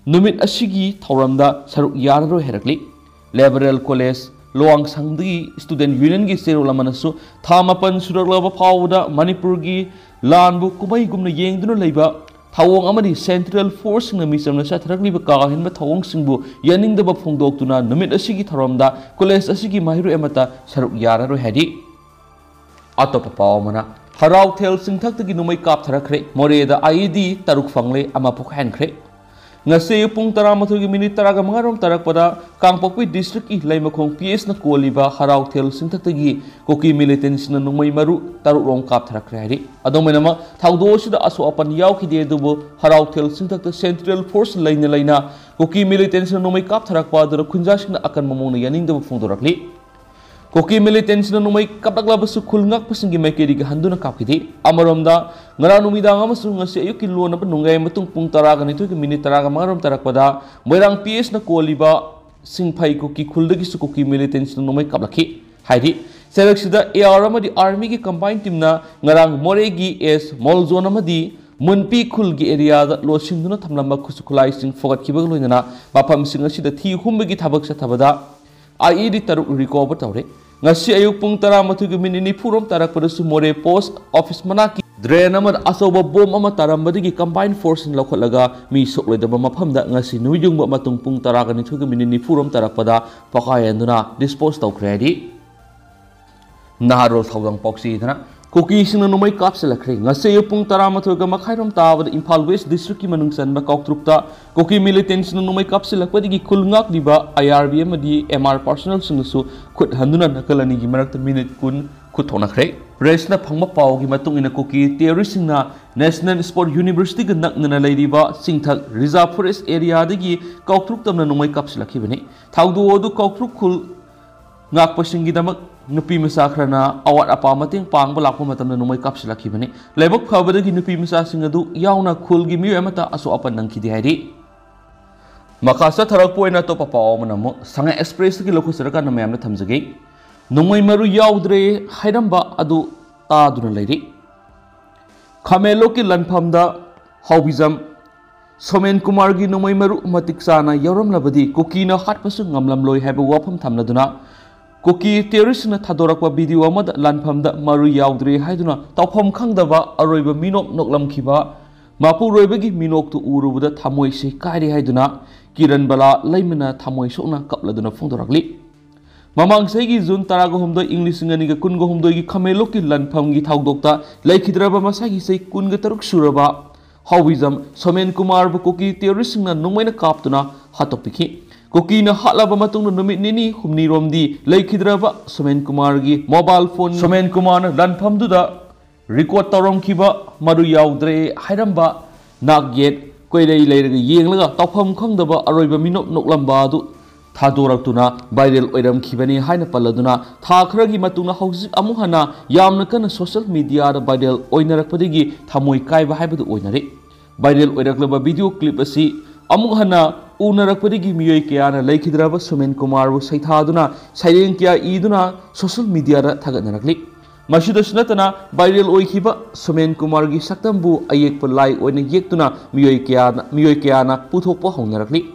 ꯅꯨꯃꯤꯠ ꯑꯁꯤꯒꯤ ꯊꯧꯔꯝꯗ ꯁꯔꯨꯛ ꯌꯥꯔꯔꯣꯏ ꯍꯥꯏꯔꯛꯂꯤ꯫ Liberal College ꯂꯣꯋꯥꯡꯁꯪꯗꯒꯤ Student Unionꯒꯤ ꯆꯦꯔꯣꯜ ꯑꯃꯅꯁꯨ ꯊꯥ ꯃꯥꯄꯟ ꯁꯨꯔꯛꯂꯕ ꯐꯥꯎꯕꯗ ꯃꯅꯤꯄꯨꯔꯒꯤ ꯂꯥꯟꯕꯨ ꯀꯨꯝꯍꯩꯒꯨꯝꯅ ꯌꯦꯡꯗꯨꯅ ꯂꯩꯕ ꯊꯧꯑꯣꯡ ꯑꯃꯗꯤ Central Forceꯁꯤꯡꯅ ꯃꯤꯆꯝꯅ ꯆꯠꯊꯔꯛꯂꯤꯕ ꯀꯥ ꯍꯦꯟꯕ ꯊꯧꯑꯣꯡꯁꯤꯡꯕꯨ ꯌꯥꯅꯤꯡꯗꯕ ꯐꯣꯡꯗꯣꯛꯇꯨꯅ ꯅꯨꯃꯤꯠ ꯑꯁꯤꯒꯤ ꯊꯧꯔꯝꯗ college ꯑꯁꯤꯒꯤ ꯃꯍꯩꯔꯣꯏ ꯑꯃꯠꯇ ꯁꯔꯨꯛ ꯌꯥꯔꯔꯣꯏ ꯍꯥꯏꯔꯤ꯫ ꯑꯇꯣꯞꯄ ꯄꯥꯎ ꯑꯃꯅ, ꯍꯔꯥꯎꯊꯦꯜ ꯆꯤꯡꯊꯛꯇꯒꯤ ꯅꯣꯡꯃꯩ ꯀꯥꯞꯊꯔꯛꯈ꯭ꯔꯦ꯫ ꯃꯣꯔꯦꯗ I E D ꯇꯔꯨꯛ ꯐꯪꯂꯦ, ꯑꯃ ꯄꯣꯛꯍꯟꯈ꯭ꯔꯦ꯫ ꯉꯁꯤ ꯑꯌꯨꯛ ꯄꯨꯡ ꯇꯔꯥꯃꯥꯊꯣꯏꯒꯤ ꯃꯤꯅꯤꯠ ꯇꯔꯥꯒ ꯃꯉꯥꯔꯣꯝ ꯇꯥꯔꯛꯄꯗ ꯀꯥꯡꯄꯣꯛꯄꯤ districtꯀꯤ ꯂꯩꯃꯈꯣꯡ P Sꯅ ꯀꯣꯜꯂꯤꯕ ꯍꯔꯥꯎꯊꯦꯜ ꯆꯤꯡꯊꯛꯇꯒꯤ ꯀꯨꯀꯤ militantꯁꯤꯡꯅ ꯅꯣꯡꯃꯩ ꯃꯔꯨ ꯇꯔꯨꯛꯔꯣꯝ ꯀꯥꯞꯊꯔꯛꯈ꯭ꯔꯦ ꯍꯥꯏꯔꯤ꯫ ꯑꯗꯨꯝ ꯑꯣꯏꯅꯃꯛ, ꯊꯧꯗꯣꯛ ꯑꯁꯤꯗ ꯑꯁꯣꯛ ꯑꯄꯟ ꯌꯥꯎꯈꯤꯗꯦ, ꯑꯗꯨꯕꯨ ꯍꯔꯥꯎꯊꯦꯜ ꯆꯤꯡꯊꯛꯇ Central Force ꯂꯩꯅ ꯂꯩꯅ ꯀꯨꯀꯤ militantꯁꯤꯡꯅ ꯅꯣꯡꯃꯩ ꯀꯥꯞꯊꯔꯛꯄ ꯑꯗꯨꯗ ꯈꯨꯟꯖꯥꯁꯤꯡꯅ ꯑꯀꯟꯕ ꯃꯑꯣꯡꯗ ꯌꯥꯅꯤꯡꯗꯕ ꯐꯣꯡꯗꯣꯔꯛꯂꯤ꯫ ꯀꯨꯀꯤ ꯃꯤꯂꯤꯇꯦꯟꯁꯤꯅ ꯅꯣꯡꯃꯩ ꯀꯥꯞꯂꯛꯂꯕꯁꯨ ꯈꯨꯜ ꯉꯥꯛꯄꯁꯤꯡꯒꯤ ꯃꯥꯏꯀꯩꯗꯒꯤ ꯍꯟꯗꯨꯅ ꯀꯥꯞꯈꯤꯗꯦ꯫ ꯑꯃꯔꯣꯝꯗ, ꯉꯔꯥꯡ ꯅꯨꯃꯤꯗꯥꯡ ꯑꯃꯁꯨꯡ ꯉꯁꯤ ꯑꯌꯨꯛꯀꯤ ꯂꯣꯟꯅꯕ ꯅꯣꯡꯌꯥꯏ ꯃꯇꯨꯡ ꯄꯨꯡ ꯇꯔꯥꯒ ꯅꯤꯊꯣꯏꯒꯤ ꯃꯤꯅꯤꯠ ꯇꯔꯥꯒ ꯃꯉꯥꯔꯣꯝ ꯇꯥꯔꯛꯄꯗ ꯃꯣꯏꯔꯥꯡ ꯄꯤ ꯑꯦꯁꯅ ꯀꯣꯜꯂꯤꯕ ꯁꯤꯡꯐꯩ ꯀꯨꯀꯤ ꯈꯨꯜꯗꯒꯤꯁꯨ ꯀꯨꯀꯤ ꯃꯤꯂꯤꯇꯦꯟꯁꯤꯅ ꯅꯣꯡꯃꯩ ꯀꯥꯞꯂꯛꯈꯤ꯫ ꯍꯥꯏꯗꯤ, ꯁꯦꯔꯛꯁꯤꯗ ꯑꯦ ꯑꯥꯔ ꯑꯃꯗꯤ ꯑꯥꯔꯃꯤꯒꯤ ꯀꯝꯕꯥꯏꯟ ꯇꯤꯝꯅ ꯉꯔꯥꯡ ꯃꯣꯔꯦꯒꯤ ꯑꯦꯁ ꯃꯣꯜ ꯖꯣꯟ ꯑꯃꯗꯤ ꯃꯨꯟꯄꯤ ꯈꯨꯜꯒꯤ ꯑꯦꯔꯤꯌꯥꯗ ꯂꯣꯠꯁꯤꯟꯗꯨꯅ ꯊꯝꯂꯝꯕ ꯈꯨꯠꯁꯨ ꯈꯨꯠꯂꯥꯏꯁꯤꯡ ꯐꯒꯠꯈꯤꯕꯒ ꯂꯣꯏꯅꯅ ꯃꯐꯝꯁꯤꯡ ꯑꯁꯤꯗ ꯊꯤ ꯍꯨꯝꯕꯒꯤ ꯊꯕꯛ ꯆꯠꯊꯕꯗ ꯑꯥꯏ ꯏ ꯗꯤ ꯇꯔꯨꯛ ꯔꯤꯀꯣꯚꯔ ꯇꯧꯔꯦ꯫ ꯉꯁꯤ ꯑꯌꯨꯛ ꯄꯨꯡ ꯇꯔꯥꯃꯥꯊꯣꯏꯒꯤ ꯃꯤꯅꯤꯠ ꯅꯤꯐꯨꯔꯣꯝ ꯇꯥꯔꯛꯄꯗꯁꯨ ꯃꯣꯔꯦ ꯄꯣꯁ ꯑꯣꯐꯤꯁ ꯃꯅꯥꯛꯀꯤ ꯗ꯭ꯔꯦꯟ ꯑꯃꯗ ꯑꯆꯧꯕ ꯕꯣꯝ ꯑꯃ ꯇꯥꯔꯝꯕꯗꯒꯤ ꯀꯝꯕꯥꯏꯟ ꯐꯣꯔꯁꯅ ꯂꯧꯈꯠꯂꯒ ꯃꯤ ꯁꯣꯛꯂꯣꯏꯗꯕ ꯃꯐꯝꯗ ꯉꯁꯤ ꯅꯨꯃꯤꯠ ꯌꯨꯡꯕ ꯃꯇꯨꯡ ꯄꯨꯡ ꯇꯔꯥꯒ ꯅꯤꯊꯣꯏꯒꯤ ꯃꯤꯅꯤꯠ ꯅꯤꯐꯨꯔꯣꯝ ꯇꯥꯔꯛꯄꯗ ꯄꯈꯥꯏꯍꯟꯗꯨꯅ ꯗꯤꯁꯄꯣꯁ ꯇꯧꯈ꯭ꯔꯦ ꯍꯥꯏꯗꯤ ꯅꯍꯥꯔꯣꯜ ꯊꯧꯗꯥꯡ ꯄꯥꯎꯆꯦꯗꯅ ꯀꯨꯀꯤꯁꯤꯡꯅ ꯅꯣꯡꯃꯩ ꯀꯥꯞꯁꯤꯜꯂꯛꯈ꯭ꯔꯦ꯫ ꯉꯁꯤ ꯑꯌꯨꯛ ꯄꯨꯡ ꯇꯔꯥꯃꯥꯊꯣꯏꯒ ꯃꯈꯥꯏꯔꯣꯝ ꯇꯥꯕꯗ ꯏꯝꯐꯥꯜ ꯋꯦꯁ ꯗꯤꯁꯇ꯭ꯔꯤꯛꯀꯤ ꯃꯅꯨꯡ ꯆꯟꯕ ꯀꯥꯎꯇ꯭ꯔꯨꯛꯇ ꯀꯨꯀꯤ ꯃꯤꯂꯤꯇꯦꯟꯁꯤꯡꯅ ꯅꯣꯡꯃꯩ ꯀꯥꯞꯁꯤꯜꯂꯛꯄꯗꯒꯤ ꯈꯨꯜ ꯉꯥꯛꯂꯤꯕ ꯑꯥꯏ ꯑꯥꯔ ꯕꯤ ꯑꯃꯗꯤ ꯑꯦꯝ ꯑꯥꯔ ꯄꯥꯔꯁꯣꯅꯦꯜꯁꯤꯡꯅꯁꯨ ꯈꯨꯠ ꯍꯟꯗꯨꯅ ꯅꯥꯀꯜ ꯑꯅꯤꯒꯤ ꯃꯔꯛꯇ ꯃꯤꯅꯤꯠ ꯀꯨꯟ ꯈꯨꯠ ꯊꯣꯛꯅꯈ꯭ꯔꯦ꯫ ꯄ꯭ꯔꯦꯁꯅ ꯐꯪꯕ ꯄꯥꯎꯒꯤ ꯃꯇꯨꯡ ꯏꯟꯅ ꯀꯨꯀꯤ ꯇꯦꯔꯣꯔꯤꯁꯁꯤꯡꯅ ꯅꯦꯁꯅꯦꯜ ꯁ꯭ꯄꯣꯔꯠ ꯌꯨꯅꯤꯚꯔꯁꯤꯇꯤꯒ ꯅꯛꯅꯅ ꯂꯩꯔꯤꯕ ꯆꯤꯡꯊꯛ ꯔꯤꯖꯥꯔꯚ ꯐꯣꯔꯦꯁ ꯑꯦꯔꯤꯌꯥꯗꯒꯤ ꯀꯥꯎꯇ꯭ꯔꯨꯛ ꯇꯝꯅ ꯅꯣꯡꯃꯩ ꯀꯥꯞꯁꯤꯜꯂꯛꯈꯤꯕꯅꯤ꯫ ꯊꯧꯗꯣꯛ ꯑꯗꯨ ꯀꯥꯎꯇ꯭ꯔꯨꯛ ꯈꯨꯜ ꯉꯥꯛꯄꯁꯤꯡꯒꯤꯗꯃꯛ ꯅꯨꯄꯤ ꯃꯆꯥ ꯈꯔꯅ ꯑꯋꯥꯠ ꯑꯄꯥ ꯃꯇꯦꯡ ꯄꯥꯡꯕ ꯂꯥꯛꯄ ꯃꯇꯝꯗ ꯅꯣꯡꯃꯩ ꯀꯥꯞꯁꯤꯜꯂꯛꯈꯤꯕꯅꯤ꯫ ꯂꯥꯏꯕꯛ ꯐꯕꯗꯒꯤ ꯅꯨꯄꯤ ꯃꯆꯥꯁꯤꯡ ꯑꯗꯨ ꯌꯥꯎꯅ ꯈꯨꯜꯒꯤ ꯃꯤꯑꯣꯏ ꯑꯃꯠꯇ ꯑꯁꯣꯛ ꯑꯄꯟ ꯅꯪꯈꯤꯗꯦ ꯍꯥꯏꯔꯤ꯫ ꯃꯈꯥ ꯆꯠꯊꯔꯛꯄ ꯑꯣꯏꯅ ꯑꯇꯣꯞꯄ ꯄꯥꯎ ꯑꯃꯅ ꯑꯃꯨꯛ ꯁꯉꯥꯏ ꯑꯦꯛꯁꯄ꯭ꯔꯦꯁꯇꯒꯤ ꯂꯧꯈꯠꯆꯔꯀꯥꯟꯗ ꯃꯌꯥꯝꯗ ꯊꯝꯖꯒꯦ꯫ ꯅꯣꯡꯃꯩ ꯃꯔꯨ ꯌꯥꯎꯗ꯭ꯔꯦ ꯍꯥꯏꯔꯝꯕ ꯑꯗꯨ ꯇꯥꯗꯨꯅ ꯂꯩꯔꯤ꯫ ꯈꯥꯃꯦꯟꯂꯣꯛꯀꯤ ꯂꯟꯐꯝꯗ ꯍꯥꯎꯕꯤꯖꯝ ꯁꯣꯃꯦꯟ ꯀꯨꯃꯥꯔꯒꯤ ꯅꯣꯡꯃꯩ ꯃꯔꯨ ꯃꯇꯤꯛ ꯆꯥꯅ ꯌꯥꯎꯔꯝꯂꯕꯗꯤ ꯀꯨꯀꯤꯅ ꯍꯥꯠꯄꯁꯨ ꯉꯝꯂꯝꯂꯣꯏ ꯍꯥꯏꯕ ꯋꯥꯐꯝ ꯊꯝꯂꯗꯨꯅ ꯀꯨꯀꯤ ꯇꯦꯔꯣꯔꯤꯁꯁꯤꯡꯅ ꯊꯥꯗꯣꯔꯛꯄ ꯚꯤꯗꯤꯑꯣ ꯑꯃꯗ ꯂꯥꯟꯐꯝꯗ ꯃꯔꯨ ꯌꯥꯎꯗ꯭ꯔꯦ ꯍꯥꯏꯗꯨꯅ ꯇꯧꯐꯝ ꯈꯪꯗꯕ ꯑꯔꯣꯏꯕ ꯃꯤꯅꯣꯛ ꯅꯣꯛꯂꯝꯈꯤꯕ ꯃꯄꯨꯔꯣꯏꯕꯒꯤ ꯃꯤꯅꯣꯛꯇꯨ ꯎꯔꯨꯕꯗ ꯊꯃꯣꯏꯁꯦ ꯀꯥꯏꯔꯦ ꯍꯥꯏꯗꯨꯅ ꯀꯤꯔꯟ ꯕꯂꯥ ꯂꯩꯃꯅ ꯊꯃꯣꯏ ꯁꯣꯛꯅ ꯀꯞꯂꯗꯨꯅ ꯐꯣꯡꯗꯣꯔꯛꯂꯤ꯫ ꯃꯃꯥꯡ ꯆꯍꯤꯒꯤ ꯖꯨꯟ ꯇꯔꯥꯒ ꯍꯨꯝꯗꯣꯏ, ꯏꯪ ꯂꯤꯁꯤꯡ ꯑꯅꯤꯒ ꯀꯨꯟꯒ ꯍꯨꯝꯗꯣꯏꯒꯤ ꯈꯥꯃꯦꯟꯂꯣꯛꯀꯤ ꯂꯟꯐꯝꯒꯤ ꯊꯧꯗꯣꯛꯇ ꯂꯩꯈꯤꯗ꯭ꯔꯕ ꯃꯁꯥꯒꯤ ꯆꯍꯤ ꯀꯨꯟꯒ ꯇꯔꯨꯛ ꯁꯨꯔꯕ ꯍꯥꯎꯕꯤꯖꯝ ꯁꯣꯃꯦꯟ ꯀꯨꯃꯥꯔꯕꯨ ꯀꯨꯀꯤ ꯇꯦꯔꯣꯔꯤꯁꯁꯤꯡꯅ ꯅꯣꯡꯃꯩꯅ ꯀꯥꯞꯇꯨꯅ ꯍꯥꯠꯇꯣꯛꯄꯤꯈꯤ꯫ ꯀꯨꯀꯤꯅ ꯍꯥꯠꯂꯕ ꯃꯇꯨꯡꯗ ꯅꯨꯃꯤꯠ ꯅꯤꯅꯤ ꯍꯨꯝꯅꯤꯔꯣꯝꯗꯤ ꯂꯩꯈꯤꯗ꯭ꯔꯕ ꯁꯣꯃꯦꯟ ꯀꯨꯃꯥꯔꯒꯤ ꯃꯣꯕꯥꯏꯜ ꯐꯣꯟ, ꯁꯣꯃꯦꯟ ꯀꯨꯃꯥꯔꯅ ꯂꯟꯐꯝꯗꯨꯗ ꯔꯦꯀꯣꯔꯗ ꯇꯧꯔꯝꯈꯤꯕ ꯃꯔꯨ ꯌꯥꯎꯗ꯭ꯔꯦ ꯍꯥꯏꯔꯝꯕ ꯅꯥꯛ ꯌꯦꯠ ꯀꯣꯏꯔꯩ ꯂꯩꯔꯒ ꯌꯦꯡꯂꯒ ꯇꯧꯐꯝ ꯈꯪꯗꯕ ꯑꯔꯣꯏꯕ ꯃꯤꯅꯣꯛ ꯅꯣꯛꯂꯝꯕ ꯑꯗꯨ ꯊꯥꯗꯣꯔꯛꯇꯨꯅ viral ꯑꯣꯏꯔꯝꯈꯤꯕꯅꯤ ꯍꯥꯏꯅ ꯄꯜꯂꯗꯨꯅ, ꯊꯥ ꯈꯔꯒꯤ ꯃꯇꯨꯡꯗ ꯍꯧꯖꯤꯛ ꯑꯃꯨꯛ ꯍꯟꯅ ꯌꯥꯝꯅ ꯀꯟꯅ social media ꯗ viral ꯑꯣꯏꯅꯔꯛꯄꯗꯒꯤ ꯊꯃꯣꯏ ꯀꯥꯏꯕ ꯍꯥꯏꯕꯗꯨ ꯑꯣꯏꯅꯔꯦ꯫ Viral ꯑꯣꯏꯔꯛꯂꯕ video clip ꯑꯁꯤ ꯑꯃꯨꯛ ꯍꯟꯅ ꯎꯅꯔꯛꯄꯗꯒꯤ ꯃꯤꯑꯣꯏ ꯀꯌꯥꯅ ꯂꯩꯈꯤꯗ꯭ꯔꯕ ꯁꯨꯃꯦꯟ ꯀꯨꯃꯥꯔꯕꯨ ꯁꯩꯊꯥꯗꯨꯅ ꯁꯩꯔꯦꯡ ꯀꯌꯥ ꯏꯗꯨꯅ social media ꯗ ꯊꯥꯒꯠꯅꯔꯛꯂꯤ꯫ ꯃꯁꯤꯗꯁꯨ ꯅꯠꯇꯅ, viral ꯑꯣꯏꯈꯤꯕ ꯁꯨꯃꯦꯟ ꯀꯨꯃꯥꯔꯒꯤ ꯁꯛꯇꯝꯕꯨ ꯑꯌꯦꯛꯄ ꯂꯥꯏ ꯑꯣꯏꯅ ꯌꯦꯛꯇꯨꯅ ꯃꯤꯑꯣꯏ ꯀꯌꯥꯅ, ꯃꯤꯑꯣꯏ ꯀꯌꯥꯅ ꯄꯨꯊꯣꯛꯄ ꯍꯧꯅꯔꯛꯂꯤ꯫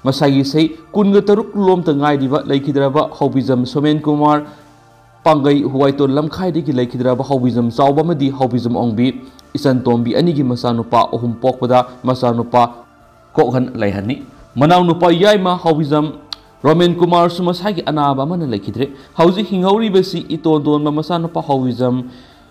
ꯃꯁꯥꯒꯤ ꯏꯁꯩ ꯀꯨꯟꯒ ꯇꯔꯨꯛ ꯂꯣꯝꯇ ꯉꯥꯏꯔꯤꯕ ꯂꯩꯈꯤꯗ꯭ꯔꯕ ꯍꯥꯎꯕꯤꯖꯝ ꯁꯣꯃꯦꯟ ꯀꯨꯃꯥꯔ ꯄꯥꯡꯒꯩ ꯍꯨꯋꯥꯏꯇꯣꯟ ꯂꯝꯈꯥꯏꯗꯒꯤ ꯂꯩꯈꯤꯗ꯭ꯔꯕ ꯍꯥꯎꯕꯤꯖꯝ ꯆꯥꯎꯕ ꯑꯃꯗꯤ ꯍꯥꯎꯕꯤꯖꯝ ꯑꯣꯡꯕꯤ ꯏꯆꯟ ꯇꯣꯝꯕꯤ ꯑꯅꯤꯒꯤ ꯃꯆꯥꯅꯨꯄꯥ ꯑꯍꯨꯝ ꯄꯣꯛꯄꯗ ꯃꯆꯥꯅꯨꯄꯥ ꯀꯣꯛꯍꯟ ꯂꯩꯍꯟꯅꯤ꯫ ꯃꯅꯥꯎꯅꯨꯄꯥ ꯌꯥꯏꯃ ꯍꯥꯎꯕꯤꯖꯝ ꯔꯣꯃꯦꯟ ꯀꯨꯃꯥꯔꯁꯨ ꯃꯁꯥꯒꯤ ꯑꯅꯥꯕ ꯑꯃꯅ ꯂꯩꯈꯤꯗ꯭ꯔꯦ꯫ ꯍꯧꯖꯤꯛ ꯍꯤꯡꯍꯧꯔꯤꯕꯁꯤ ꯏꯇꯣꯟ ꯇꯣꯟꯕ ꯃꯆꯥꯅꯨꯄꯥ ꯍꯥꯎꯕꯤꯖꯝ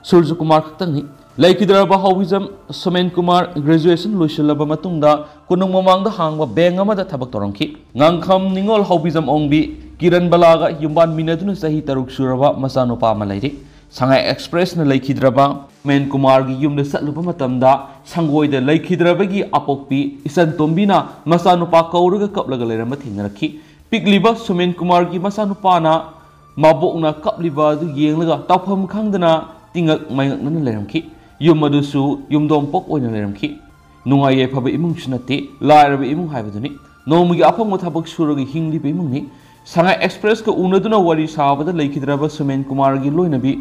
ꯁꯨꯔꯖ ꯀꯨꯃꯥꯔ ꯈꯛꯇꯪꯅꯤ꯫ ꯂꯩꯈꯤꯗ꯭ꯔꯕ ꯍꯥꯎꯕꯤꯖꯝ ꯁꯣꯃꯦꯟ ꯀꯨꯃꯥꯔ graduation ꯂꯣꯏꯁꯤꯜꯂꯕ ꯃꯇꯨꯡꯗ ꯀꯣꯅꯨꯡ ꯃꯃꯥꯡꯗ ꯍꯥꯡꯕ bank ꯑꯃꯗ ꯊꯕꯛ ꯇꯧꯔꯝꯈꯤ꯫ ꯉꯥꯡꯈꯝ ꯅꯤꯉꯣꯜ ꯍꯥꯎꯕꯤꯖꯝ ꯑꯣꯡꯕꯤ ꯀꯤꯔꯟ ꯕꯂꯥꯒ ꯌꯨꯝꯕꯥꯟ ꯃꯤꯟꯅꯗꯨꯅ ꯆꯍꯤ ꯇꯔꯨꯛ ꯁꯨꯔꯕ ꯃꯆꯥꯅꯨꯄꯥ ꯑꯃ ꯂꯩꯔꯤ꯫ ꯁꯉꯥꯏ Express ꯅ ꯂꯩꯈꯤꯗ꯭ꯔꯕ ꯁꯣꯃꯦꯟ ꯀꯨꯃꯥꯔꯒꯤ ꯌꯨꯝꯗ ꯆꯠꯂꯨꯕ ꯃꯇꯝꯗ ꯁꯪꯒꯣꯏꯗ ꯂꯩꯈꯤꯗ꯭ꯔꯕꯒꯤ ꯑꯄꯣꯛꯄꯤ ꯏꯆꯟ ꯇꯣꯝꯕꯤꯅ ꯃꯆꯥꯅꯨꯄꯥ ꯀꯧꯔꯒ ꯀꯞꯂꯒ ꯂꯩꯔꯝꯕ ꯊꯦꯡꯅꯔꯛꯈꯤ꯫ ꯄꯤꯛꯂꯤꯕ ꯁꯣꯃꯦꯟ ꯀꯨꯃꯥꯔꯒꯤ ꯃꯆꯥꯅꯨꯄꯥꯅ ꯃꯕꯣꯛꯅ ꯀꯞꯂꯤꯕ ꯑꯗꯨ ꯌꯦꯡꯂꯒ ꯇꯧꯐꯝ ꯈꯪꯗꯅ ꯇꯤꯡꯉꯛ ꯃꯥꯏꯉꯛꯅꯅ ꯂꯩꯔꯝꯈꯤ꯫ ꯌꯨꯝ ꯑꯗꯨꯁꯨ ꯌꯨꯝꯗꯣꯡꯄꯣꯛ ꯑꯣꯏꯅ ꯂꯩꯔꯝꯈꯤ꯫ ꯅꯨꯡꯉꯥꯏ ꯌꯥꯏꯐꯕ ꯏꯃꯨꯡꯁꯨ ꯅꯠꯇꯦ, ꯂꯥꯏꯔꯕ ꯏꯃꯨꯡ ꯍꯥꯏꯕꯗꯨꯅꯤ꯫ ꯅꯣꯡꯃꯒꯤ ꯑꯐꯪꯕ ꯊꯕꯛ ꯁꯨꯔꯒ ꯍꯤꯡꯂꯤꯕ ꯏꯃꯨꯡꯅꯤ꯫ ꯁꯉꯥꯏ Express ꯀ ꯎꯅꯗꯨꯅ ꯋꯥꯔꯤ ꯁꯥꯕꯗ ꯂꯩꯈꯤꯗ꯭ꯔꯕ ꯁꯨꯃꯦꯟ ꯀꯨꯃꯥꯔꯒꯤ ꯂꯣꯏꯅꯕꯤ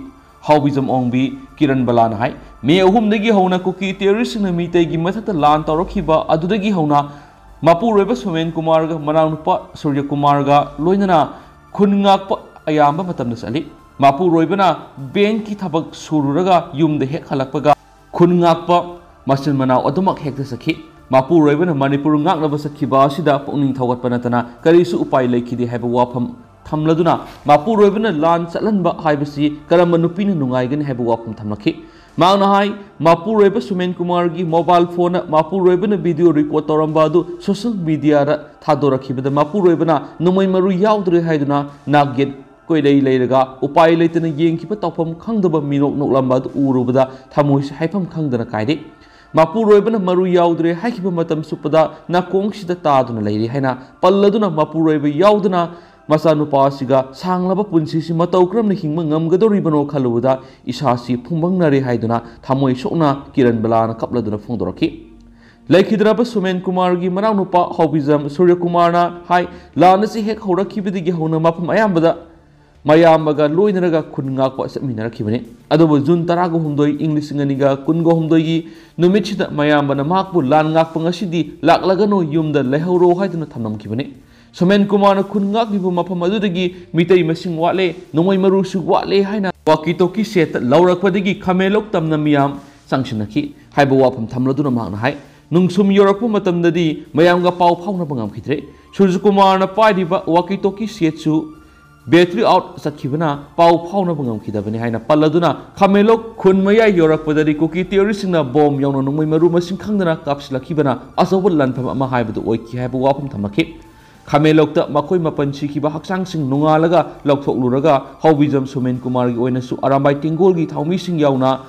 ꯍꯥꯎꯕꯤꯖꯝ ꯑꯣꯡꯕꯤ ꯀꯤꯔꯟ ꯕꯂꯥꯅ ꯍꯥꯏ, ꯃꯦ ꯑꯍꯨꯝꯗꯒꯤ ꯍꯧꯅ ꯀꯨꯀꯤ terrorist ꯁꯤꯡꯅ ꯃꯤꯇꯩꯒꯤ ꯃꯊꯛꯇ ꯂꯥꯟ ꯇꯧꯔꯛꯈꯤꯕ ꯑꯗꯨꯗꯒꯤ ꯍꯧꯅ ꯃꯄꯨꯔꯣꯏꯕ ꯁꯨꯃꯦꯟ ꯀꯨꯃꯥꯔꯒ ꯃꯅꯥꯎꯅꯨꯄꯥ ꯁꯨꯔꯖ ꯀꯨꯃꯥꯔꯒ ꯂꯣꯏꯅꯅ ꯈꯨꯟ ꯉꯥꯛꯄ ꯑꯌꯥꯝꯕ ꯃꯇꯝꯗ ꯆꯠꯂꯤ꯫ ꯃꯄꯨꯔꯣꯏꯕꯅ bank ꯀꯤ ꯊꯕꯛ ꯁꯨꯔꯨꯔꯒ ꯌꯨꯝꯗ ꯍꯦꯛ ꯍꯜꯂꯛꯄꯒ ꯈꯨꯟ ꯉꯥꯛꯄ ꯃꯆꯤꯟ ꯃꯅꯥꯎ ꯑꯗꯨꯃꯛ ꯍꯦꯛꯇ ꯆꯠꯈꯤ꯫ ꯃꯄꯨꯔꯣꯏꯕꯅ ꯃꯅꯤꯄꯨꯔ ꯉꯥꯛꯅꯕ ꯆꯠꯈꯤꯕ ꯑꯁꯤꯗ ꯄꯨꯛꯅꯤꯡ ꯊꯧꯒꯠꯄ ꯅꯠꯇꯅ ꯀꯔꯤꯁꯨ ꯎꯄꯥꯏ ꯂꯩꯈꯤꯗꯦ ꯍꯥꯏꯕ ꯋꯥꯐꯝ ꯊꯝꯂꯗꯨꯅ, ꯃꯄꯨꯔꯣꯏꯕꯅ ꯂꯥꯟ ꯆꯠꯍꯟꯕ ꯍꯥꯏꯕꯁꯤ ꯀꯔꯝꯕ ꯅꯨꯄꯤꯅ ꯅꯨꯡꯉꯥꯏꯒꯅꯤ ꯍꯥꯏꯕ ꯋꯥꯐꯝ ꯊꯝꯂꯛꯈꯤ꯫ ꯃꯍꯥꯛꯅ ꯍꯥꯏ, ꯃꯄꯨꯔꯣꯏꯕ ꯁꯨꯃꯦꯟ ꯀꯨꯃꯥꯔꯒꯤ mobile phone ꯗ ꯃꯄꯨꯔꯣꯏꯕꯅ video record ꯇꯧꯔꯝꯕ ꯑꯗꯨ social media ꯗ ꯊꯥꯗꯣꯔꯛꯈꯤꯕꯗ ꯃꯄꯨꯔꯣꯏꯕꯅ ꯅꯣꯡꯃꯩ ꯃꯔꯨ ꯌꯥꯎꯗ꯭ꯔꯦ ꯍꯥꯏꯗꯨꯅ ꯅꯥꯛ ꯌꯦꯠ ꯀꯣꯏꯂꯩ ꯂꯩꯔꯒ ꯎꯄꯥꯏ ꯂꯩꯇꯅ ꯌꯦꯡꯈꯤꯕ ꯇꯧꯐꯝ ꯈꯪꯗꯕ ꯃꯤꯅꯣꯛ ꯅꯣꯛꯂꯝꯕ ꯑꯗꯨ ꯎꯔꯨꯕꯗ ꯊꯃꯣꯏꯁꯤ ꯍꯥꯏꯐꯝ ꯈꯪꯗꯅ ꯀꯥꯏꯔꯤ꯫ ꯃꯄꯨꯔꯣꯏꯕꯅ ꯃꯔꯨ ꯌꯥꯎꯗ꯭ꯔꯦ ꯍꯥꯏꯈꯤꯕ ꯃꯇꯝ ꯆꯨꯞꯄꯗ ꯅꯥꯀꯣꯡꯁꯤꯗ ꯇꯥꯗꯨꯅ ꯂꯩꯔꯤ ꯍꯥꯏꯅ ꯄꯜꯂꯗꯨꯅ, ꯃꯄꯨꯔꯣꯏꯕ ꯌꯥꯎꯗꯅ ꯃꯆꯥꯅꯨꯄꯥ ꯑꯁꯤꯒ ꯁꯥꯡꯂꯕ ꯄꯨꯟꯁꯤꯁꯤ ꯃꯇꯧ ꯀꯔꯝꯅ ꯍꯤꯡꯕ ꯉꯝꯒꯗꯧꯔꯤꯕꯅꯣ ꯈꯜꯂꯨꯕꯗ ꯏꯁꯥꯁꯤ ꯐꯨꯝꯕꯪꯅꯔꯦ ꯍꯥꯏꯗꯨꯅ ꯊꯃꯣꯏ ꯁꯣꯛꯅ ꯀꯤꯔꯟ ꯕꯂꯥꯅ ꯀꯞꯂꯗꯨꯅ ꯐꯣꯡꯗꯣꯔꯛꯈꯤ꯫ ꯂꯩꯈꯤꯗ꯭ꯔꯕ ꯁꯨꯃꯦꯟ ꯀꯨꯃꯥꯔꯒꯤ ꯃꯅꯥꯎꯅꯨꯄꯥ ꯍꯥꯎꯕꯤꯖꯝ ꯁꯨꯔ꯭ꯌꯀꯨꯃꯥꯔꯅ ꯍꯥꯏ, ꯂꯥꯟ ꯑꯁꯤ ꯍꯦꯛ ꯍꯧꯔꯛꯈꯤꯕꯗꯒꯤ ꯍꯧꯅ ꯃꯐꯝ ꯑꯌꯥꯝꯕꯗ ꯃꯌꯥꯝꯕꯒ ꯂꯣꯏꯅꯔꯒ ꯈꯨꯟ ꯉꯥꯛꯄ ꯆꯠꯃꯤꯟꯅꯔꯛꯈꯤꯕꯅꯤ꯫ ꯑꯗꯨꯕꯨ ꯖꯨꯟ ꯇꯔꯥꯒ ꯍꯨꯝꯗꯣꯏ, ꯏꯪ ꯂꯤꯁꯤꯡ ꯑꯅꯤꯒ ꯀꯨꯟꯒ ꯍꯨꯝꯗꯣꯏꯒꯤ ꯅꯨꯃꯤꯠꯁꯤꯗ ꯃꯌꯥꯝꯕꯅ ꯃꯍꯥꯛꯄꯨ ꯂꯥꯟ ꯉꯥꯛꯄ ꯉꯁꯤꯗꯤ ꯂꯥꯛꯂꯒꯅꯨ, ꯌꯨꯝꯗ ꯂꯩꯍꯧꯔꯣ ꯍꯥꯏꯗꯨꯅ ꯊꯝꯂꯝꯈꯤꯕꯅꯤ꯫ ꯁꯣꯃꯦꯟ ꯀꯨꯃꯥꯔꯅ ꯈꯨꯟ ꯉꯥꯛꯂꯤꯕ ꯃꯐꯝ ꯑꯗꯨꯗꯒꯤ ꯃꯤꯇꯩ ꯃꯁꯤꯡ ꯋꯥꯠꯂꯦ, ꯅꯣꯡꯃꯩ ꯃꯔꯨꯁꯨ ꯋꯥꯠꯂꯦ ꯍꯥꯏꯅ ꯋꯥꯀꯤ ꯇꯣꯀꯤ ꯁꯦꯠꯇ ꯂꯧꯔꯛꯄꯗꯒꯤ ꯈꯥꯃꯦꯟꯂꯣꯛ ꯇꯝꯅ ꯃꯤꯌꯥꯝ ꯆꯪꯁꯤꯟꯅꯈꯤ ꯍꯥꯏꯕ ꯋꯥꯐꯝ ꯊꯝꯂꯗꯨꯅ ꯃꯍꯥꯛꯅ ꯍꯥꯏ, ꯅꯨꯡꯁꯨꯝ ꯌꯧꯔꯛꯄ ꯃꯇꯝꯗꯗꯤ ꯃꯌꯥꯝꯒ ꯄꯥꯎ ꯐꯥꯎꯅꯕ ꯉꯝꯈꯤꯗ꯭ꯔꯦ꯫ ꯁꯨꯔꯖꯀꯨꯃꯥꯔꯅ ꯄꯥꯏꯔꯤꯕ ꯋꯥꯀꯤ ꯇꯣꯀꯤ ꯁꯦꯠꯁꯨ ꯕꯦꯇ꯭ꯔꯤ ꯑꯥꯎꯠ ꯆꯠꯈꯤꯕꯅ ꯄꯥꯎ ꯐꯥꯎꯅꯕ ꯉꯝꯈꯤꯗꯕꯅꯤ ꯍꯥꯏꯅ ꯄꯜꯂꯗꯨꯅ, ꯈꯥꯃꯦꯟꯂꯣꯛ ꯈꯨꯟ ꯃꯌꯥꯏ ꯌꯧꯔꯛꯄꯗꯗꯤ ꯀꯨꯀꯤ ꯇꯦꯔꯣꯔꯤꯁꯁꯤꯡꯅ ꯕꯣꯝ ꯌꯥꯎꯅ ꯅꯣꯡꯃꯩ ꯃꯔꯨ ꯃꯁꯤꯡ ꯈꯪꯗꯅ ꯀꯥꯞꯁꯤꯜꯂꯛꯈꯤꯕꯅ ꯑꯆꯧꯕ ꯂꯥꯟꯐꯝ ꯑꯃ ꯍꯥꯏꯕꯗꯨ ꯑꯣꯏꯈꯤ ꯍꯥꯏꯕ ꯋꯥꯐꯝ ꯊꯝꯂꯛꯈꯤ꯫ ꯈꯥꯃꯦꯟꯂꯣꯛꯇ ꯃꯈꯣꯏ ꯃꯥꯄꯟ ꯁꯤꯈꯤꯕ ꯍꯛꯆꯥꯡꯁꯤꯡ ꯅꯣꯡꯉꯥꯜꯂꯒ ꯂꯧꯊꯣꯛꯂꯨꯔꯒ ꯍꯥꯎꯕꯤꯖꯝ ꯁꯣꯃꯦꯟ ꯀꯨꯃꯥꯔꯒꯤ ꯑꯣꯏꯅꯁꯨ ꯑꯔꯥꯝꯕꯥꯏ ꯇꯦꯡꯒꯣꯜꯒꯤ ꯊꯥꯎꯃꯤꯁꯤꯡ ꯌꯥꯎꯅ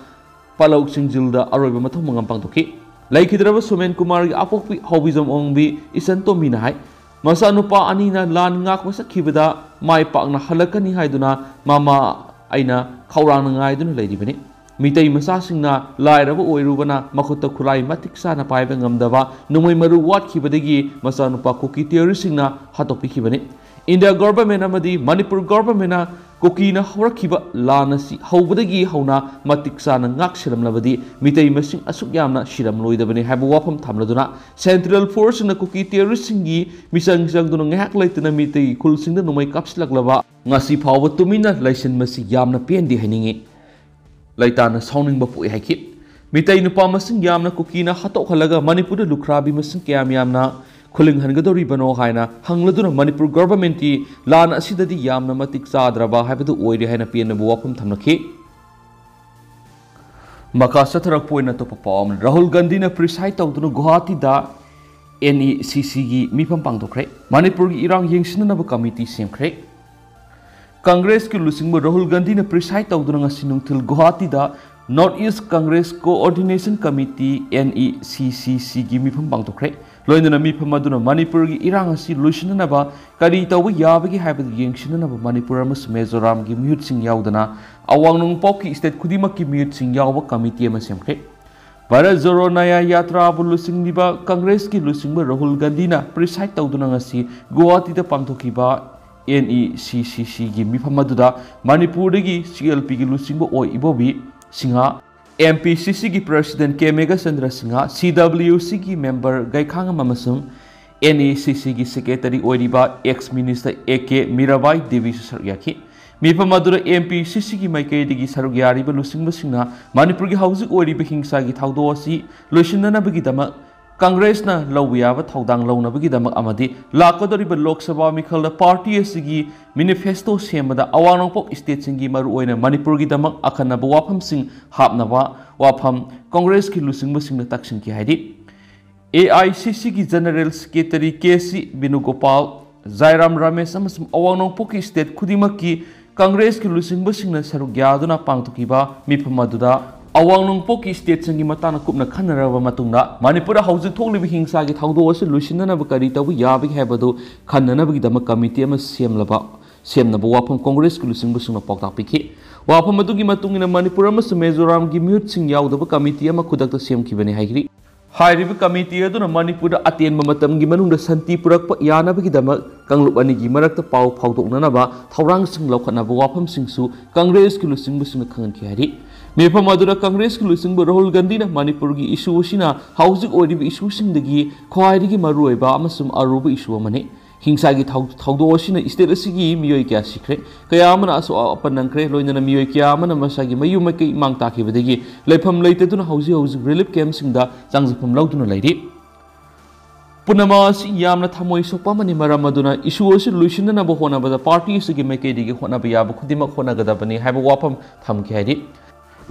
ꯄꯥꯂꯧ ꯁꯤꯡꯖꯤꯜꯗ ꯑꯔꯣꯏꯕ ꯃꯊꯧ ꯃꯉꯝ ꯄꯥꯡꯊꯣꯛꯈꯤ꯫ ꯂꯩꯈꯤꯗ꯭ꯔꯕ ꯁꯣꯃꯦꯟ ꯀꯨꯃꯥꯔꯒꯤ ꯑꯄꯣꯛꯄꯤ ꯍꯥꯎꯕꯤꯖꯝ ꯑꯣꯡꯕꯤ ꯏꯆꯟ ꯇꯣꯝꯕꯤꯅ ꯍꯥꯏ, ꯃꯆꯥꯅꯨꯄꯥ ꯑꯅꯤꯅ ꯂꯥꯟ ꯉꯥꯛꯄ ꯆꯠꯈꯤꯕꯗ ꯃꯥꯏ ꯄꯥꯛꯅ ꯍꯜꯂꯛꯀꯅꯤ ꯍꯥꯏꯗꯨꯅ ꯃꯃꯥ ꯑꯩꯅ ꯈꯧꯔꯥꯡꯅ ꯉꯥꯏꯗꯨꯅ ꯂꯩꯔꯤꯕꯅꯤ꯫ ꯃꯤꯇꯩ ꯃꯆꯥꯁꯤꯡꯅ ꯂꯥꯏꯔꯕ ꯑꯣꯏꯔꯨꯕꯅ ꯃꯈꯨꯠꯇ ꯈꯨꯠꯂꯥꯏ ꯃꯇꯤꯛ ꯆꯥꯅ ꯄꯥꯏꯕ ꯉꯝꯗꯕ ꯅꯣꯡꯃꯩ ꯃꯔꯨ ꯋꯥꯠꯈꯤꯕꯗꯒꯤ ꯃꯆꯥꯅꯨꯄꯥ ꯀꯨꯀꯤ ꯇꯦꯔꯣꯔꯤꯁꯁꯤꯡꯅ ꯍꯥꯠꯇꯣꯛꯄꯤꯈꯤꯕꯅꯤ꯫ ꯏꯟꯗꯤꯌꯥ ꯒꯣꯚꯔꯟꯃꯦꯟꯠ ꯑꯃꯗꯤ ꯃꯅꯤꯄꯨꯔ ꯒꯣꯚꯔꯟꯃꯦꯟꯠꯅ ꯀꯨꯀꯤꯅ ꯍꯧꯔꯛꯈꯤꯕ ꯂꯥꯟ ꯑꯁꯤ ꯍꯧꯕꯗꯒꯤ ꯍꯧꯅ ꯃꯇꯤꯛ ꯆꯥꯅ ꯉꯥꯛ ꯁꯦꯜꯂꯝꯂꯕꯗꯤ ꯃꯤꯇꯩ ꯃꯁꯤꯡ ꯑꯁꯨꯛ ꯌꯥꯝꯅ ꯁꯤꯔꯝꯂꯣꯏꯗꯕꯅꯤ ꯍꯥꯏꯕ ꯋꯥꯐꯝ ꯊꯝꯂꯗꯨꯅ, ꯁꯦꯟꯇ꯭ꯔꯦꯜ ꯐꯣꯔꯁꯁꯤꯡꯅ ꯀꯨꯀꯤ ꯇꯦꯔꯣꯔꯤꯁꯁꯤꯡꯒꯤ ꯃꯤꯆꯪ ꯆꯪꯗꯨꯅ ꯉꯥꯏꯍꯥꯛ ꯂꯩꯇꯅ ꯃꯤꯇꯩ ꯈꯨꯜꯁꯤꯡꯗ ꯅꯣꯡꯃꯩ ꯀꯥꯞꯁꯤꯜꯂꯛꯂꯕ ꯉꯁꯤ ꯐꯥꯎꯕ ꯇꯨꯃꯤꯟꯅ ꯂꯩꯁꯤꯟꯕꯁꯤ ꯌꯥꯝꯅ ꯄꯦꯟꯗꯦ ꯍꯥꯏꯅꯤꯡꯏ꯫ ꯂꯩꯇꯥꯅ ꯁꯥꯎꯅꯤꯡꯕ ꯄꯣꯛꯏ ꯍꯥꯏꯈꯤ꯫ ꯃꯤꯇꯩ ꯅꯨꯄꯥ ꯃꯁꯤꯡ ꯌꯥꯝꯅ ꯀꯨꯀꯤꯅ ꯍꯥꯠꯇꯣꯛꯍꯜꯂꯒ ꯃꯅꯤꯄꯨꯔꯗ ꯂꯨꯈ꯭ꯔꯥꯕꯤ ꯃꯁꯤꯡ ꯀꯌꯥꯝ ꯌꯥꯝꯅ ꯈꯨꯂꯤꯡꯍꯟꯒꯗꯧꯔꯤꯕꯅꯣ ꯍꯥꯏꯅ ꯍꯪꯂꯗꯨꯅ, ꯃꯅꯤꯄꯨꯔ ꯒꯣꯚꯔꯟꯃꯦꯟꯠꯇꯤ ꯂꯥꯟ ꯑꯁꯤꯗꯗꯤ ꯌꯥꯝꯅ ꯃꯇꯤꯛ ꯆꯥꯗ꯭ꯔꯕ ꯍꯥꯏꯕꯗꯨ ꯑꯣꯏꯔꯦ ꯍꯥꯏꯅ ꯄꯦꯟꯗꯕ ꯋꯥꯐꯝ ꯊꯝꯂꯛꯈꯤ꯫ ꯃꯈꯥ ꯆꯠꯊꯔꯛꯄ ꯑꯣꯏꯅ ꯑꯇꯣꯞꯄ ꯄꯥꯎ ꯑꯃꯅ, ꯔꯥꯍꯨꯜ ꯒꯥꯟꯙꯤꯅ ꯄ꯭ꯔꯤꯁꯥꯏꯗ ꯇꯧꯗꯨꯅ ꯒꯨꯋꯥꯍꯥꯇꯤꯗ ꯑꯦꯟ ꯏ ꯁꯤ ꯁꯤꯒꯤ ꯃꯤꯐꯝ ꯄꯥꯡꯊꯣꯛꯈ꯭ꯔꯦ꯫ ꯃꯅꯤꯄꯨꯔꯒꯤ ꯏꯔꯥꯡ ꯌꯦꯡꯁꯤꯟꯅꯅꯕ ꯀꯃꯤꯇꯤ ꯁꯦꯝꯈ꯭ꯔꯦ꯫ ꯀꯪꯒ꯭ꯔꯦꯁꯀꯤ ꯂꯨꯆꯤꯡꯕ ꯔꯥꯍꯨꯜ ꯒꯥꯟꯙꯤꯅ ꯄ꯭ꯔꯤꯁꯥꯏꯗ ꯇꯧꯗꯨꯅ ꯉꯁꯤ ꯅꯨꯡꯊꯤꯜ ꯒꯨꯋꯥꯍꯥꯇꯤꯗ North East Congress Coordination Committee, NECCC ꯒꯤ ꯃꯤꯐꯝ ꯄꯥꯡꯊꯣꯛꯈ꯭ꯔꯦ꯫ ꯂꯣꯏꯅꯅ ꯃꯤꯐꯝ ꯑꯗꯨꯅ ꯃꯅꯤꯄꯨꯔꯒꯤ ꯏꯔꯥꯡ ꯑꯁꯤ ꯂꯣꯏꯁꯤꯟꯅꯅꯕ ꯀꯔꯤ ꯇꯧꯕ ꯌꯥꯕꯒꯦ ꯍꯥꯏꯕꯗꯨ ꯌꯦꯡꯁꯤꯟꯅꯅꯕ ꯃꯅꯤꯄꯨꯔ ꯑꯃꯁꯨꯡ ꯃꯤꯖꯣꯔꯥꯝꯒꯤ ꯃꯤꯍꯨꯠꯁꯤꯡ ꯌꯥꯎꯗꯅ ꯑꯋꯥꯡ ꯅꯣꯡꯄꯣꯛꯀꯤ state ꯈꯨꯗꯤꯡꯃꯛꯀꯤ ꯃꯤꯍꯨꯠꯁꯤꯡ ꯌꯥꯎꯕ committee ꯑꯃ ꯁꯦꯝꯈ꯭ꯔꯦ꯫ ꯚꯥꯔꯠ ꯖꯣꯔꯣ ꯅꯌꯥ ꯌꯥꯇ꯭ꯔꯥꯕꯨ ꯂꯨꯆꯤꯡꯂꯤꯕ ꯀꯪꯒ꯭ꯔꯦꯁꯀꯤ ꯂꯨꯆꯤꯡꯕ ꯔꯥꯍꯨꯜ ꯒꯥꯟꯙꯤꯅ preside ꯇꯧꯗꯨꯅ ꯉꯁꯤ ꯒꯨꯋꯥꯍꯥꯇꯤꯗ ꯄꯥꯡꯊꯣꯛꯈꯤꯕ NECCC ꯒꯤ ꯃꯤꯐꯝ ꯑꯗꯨꯗ ꯃꯅꯤꯄꯨꯔꯗꯒꯤ CLP ꯒꯤ ꯂꯨꯆꯤꯡꯕ ꯑꯣꯏ ꯏꯕꯣꯕꯤ ꯁꯤꯡꯍ, MPCC ꯒꯤ president ꯀꯦ ꯃꯦꯘꯆꯟꯗ꯭ꯔ ꯁꯤꯡꯍ, CWC ꯒꯤ member ꯒꯩꯈꯥꯉꯝ ꯑꯃꯁꯨꯡ NECC ꯒꯤ secretary ꯑꯣꯏꯔꯤꯕ ex minister A K Mirabai ꯗꯦꯕꯤꯁꯨ ꯁꯔꯨꯛ ꯌꯥꯈꯤ꯫ ꯃꯤꯐꯝ ꯑꯗꯨꯗ MPCC ꯒꯤ ꯃꯥꯏꯀꯩꯗꯒꯤ ꯁꯔꯨꯛ ꯌꯥꯔꯤꯕ ꯂꯨꯆꯤꯡꯕꯁꯤꯡꯅ ꯃꯅꯤꯄꯨꯔꯒꯤ ꯍꯧꯖꯤꯛ ꯑꯣꯏꯔꯤꯕ ꯍꯤꯡꯁꯥꯒꯤ ꯊꯧꯗꯣꯛ ꯑꯁꯤ ꯂꯣꯏꯁꯤꯟꯅꯅꯕꯒꯤꯗꯃꯛ ꯀꯪꯒ꯭ꯔꯦꯁꯅ ꯂꯧꯕ ꯌꯥꯕ ꯊꯧꯗꯥꯡ ꯂꯧꯅꯕꯒꯤꯗꯃꯛ ꯑꯃꯗꯤ ꯂꯥꯛꯀꯗꯧꯔꯤꯕ ꯂꯣꯛ ꯁꯚꯥ ꯃꯤꯈꯜꯗ party ꯑꯁꯤꯒꯤ manifesto ꯁꯦꯝꯕꯗ ꯑꯋꯥꯡ ꯅꯣꯡꯄꯣꯛ state ꯁꯤꯡꯒꯤ ꯃꯔꯨꯑꯣꯏꯅ ꯃꯅꯤꯄꯨꯔꯒꯤꯗꯃꯛ ꯑꯈꯟꯅꯕ ꯋꯥꯐꯝꯁꯤꯡ ꯍꯥꯞꯅꯕ ꯋꯥꯐꯝ ꯀꯪꯒ꯭ꯔꯦꯁꯀꯤ ꯂꯨꯆꯤꯡꯕꯁꯤꯡꯅ ꯇꯛꯁꯤꯟꯈꯤ ꯍꯥꯏꯔꯤ꯫ AICC ꯒꯤ general secretary K C ꯕꯤꯅꯨꯒꯣꯄꯥꯜ, ꯖꯥꯏꯔꯥꯝ Ramesh ꯑꯃꯁꯨꯡ ꯑꯋꯥꯡ ꯅꯣꯡꯄꯣꯛꯀꯤ state ꯈꯨꯗꯤꯡꯃꯛꯀꯤ ꯀꯪꯒ꯭ꯔꯦꯁꯀꯤ ꯂꯨꯆꯤꯡꯕꯁꯤꯡꯅ ꯁꯔꯨꯛ ꯌꯥꯗꯨꯅ ꯄꯥꯡꯊꯣꯛꯈꯤꯕ ꯃꯤꯐꯝ ꯑꯗꯨꯗ ꯑꯋꯥꯡ ꯅꯣꯡꯄꯣꯛꯀꯤ state ꯁꯤꯡꯒꯤ ꯃꯇꯥꯡꯗ ꯀꯨꯞꯅ ꯈꯟꯅꯔꯕ ꯃꯇꯨꯡꯗ ꯃꯅꯤꯄꯨꯔꯗ ꯍꯧꯖꯤꯛ ꯊꯣꯛꯂꯤꯕ ꯍꯤꯡꯁꯥꯒꯤ ꯊꯧꯗꯣꯛ ꯑꯁꯤ ꯂꯣꯏꯁꯤꯟꯅꯅꯕ ꯀꯔꯤ ꯇꯧꯕ ꯌꯥꯕꯒꯦ ꯍꯥꯏꯕꯗꯨ ꯈꯟꯅꯅꯕꯒꯤꯗꯃꯛ committee ꯑꯃ ꯁꯦꯝꯂꯕ, ꯁꯦꯝꯅꯕ ꯋꯥꯐꯝ ꯀꯪꯒ꯭ꯔꯦꯁꯀꯤ ꯂꯨꯆꯤꯡꯕꯁꯤꯡꯅ ꯄꯥꯎꯇꯥꯛ ꯄꯤꯈꯤ꯫ ꯋꯥꯐꯝ ꯑꯗꯨꯒꯤ ꯃꯇꯨꯡ ꯏꯟꯅ ꯃꯅꯤꯄꯨꯔ ꯑꯃꯁꯨꯡ ꯃꯤꯖꯣꯔꯥꯝꯒꯤ ꯃꯤꯍꯨꯠꯁꯤꯡ ꯌꯥꯎꯗꯕ committee ꯑꯃ ꯈꯨꯗꯛꯇ ꯁꯦꯝꯈꯤꯕꯅꯤ ꯍꯥꯏꯈꯤ꯫ ꯍꯥꯏꯔꯤꯕ committee ꯑꯗꯨꯅ ꯃꯅꯤꯄꯨꯔꯗ ꯑꯇꯦꯟꯕ ꯃꯇꯝꯒꯤ ꯃꯅꯨꯡꯗ ꯁꯥꯟꯇꯤ ꯄꯨꯔꯛꯄ ꯌꯥꯅꯕꯒꯤꯗꯃꯛ ꯀꯥꯡꯂꯨꯞ ꯑꯅꯤꯒꯤ ꯃꯔꯛꯇ ꯄꯥꯎ ꯐꯥꯎꯗꯣꯛꯅꯅꯕ ꯊꯧꯔꯥꯡꯁꯤꯡ ꯂꯧꯈꯠꯅꯕ ꯋꯥꯐꯝꯁꯤꯡꯁꯨ ꯀꯪꯒ꯭ꯔꯦꯁꯀꯤ ꯂꯨꯆꯤꯡꯕꯁꯤꯡꯅ ꯈꯪꯍꯟꯈꯤ ꯍꯥꯏꯔꯤ꯫ ꯃꯤꯐꯝ ꯑꯗꯨꯗ ꯀꯪꯒ꯭ꯔꯦꯁꯀꯤ ꯂꯨꯆꯤꯡꯕ ꯔꯥꯍꯨꯜ ꯒꯥꯟꯙꯤꯅ ꯃꯅꯤꯄꯨꯔꯒꯤ issue ꯑꯁꯤꯅ ꯍꯧꯖꯤꯛ ꯑꯣꯏꯔꯤꯕ issue ꯁꯤꯡꯗꯒꯤ ꯈ꯭ꯋꯥꯏꯗꯒꯤ ꯃꯔꯨꯑꯣꯏꯕ ꯑꯃꯁꯨꯡ ꯑꯔꯨꯕ issue ꯑꯃꯅꯤ꯫ ꯍꯤꯡꯁꯥꯒꯤ ꯊꯧ-, ꯊꯧꯗꯣꯛ ꯑꯁꯤꯅ state ꯑꯁꯤꯒꯤ ꯃꯤꯑꯣꯏ ꯀꯌꯥ ꯁꯤꯈ꯭ꯔꯦ, ꯀꯌꯥ ꯑꯃꯅ ꯑꯁꯣꯛ ꯑꯄꯟ ꯅꯪꯈ꯭ꯔꯦ, ꯂꯣꯏꯅꯅ ꯃꯤꯑꯣꯏ ꯀꯌꯥ ꯑꯃꯅ ꯃꯁꯥꯒꯤ ꯃꯌꯨꯝ ꯃꯀꯩ ꯃꯥꯡ ꯇꯥꯈꯤꯕꯗꯒꯤ ꯂꯩꯐꯝ ꯂꯩꯇꯗꯨꯅ ꯍꯧꯖꯤꯛ ꯍꯧꯖꯤꯛ relief camp ꯁꯤꯡꯗ ꯆꯪꯖꯐꯝ ꯂꯧꯗꯨꯅ ꯂꯩꯔꯤ꯫ ꯄꯨꯝꯅꯃꯛ ꯑꯁꯤ ꯌꯥꯝꯅ ꯊꯃꯣꯏ ꯁꯣꯛꯄ ꯑꯃꯅꯤ, ꯃꯔꯝ ꯑꯗꯨꯅ issue ꯑꯁꯤ ꯂꯣꯏꯁꯤꯟꯅꯅꯕ ꯍꯣꯠꯅꯕꯗ party ꯑꯁꯤꯒꯤ ꯃꯥꯏꯀꯩꯗꯒꯤ ꯍꯣꯠꯅꯕ ꯌꯥꯕ ꯈꯨꯗꯤꯡꯃꯛ ꯍꯣꯠꯅꯒꯗꯕꯅꯤ ꯍꯥꯏꯕ ꯋꯥꯐꯝ ꯊꯝꯈꯤ ꯍꯥꯏꯔꯤ꯫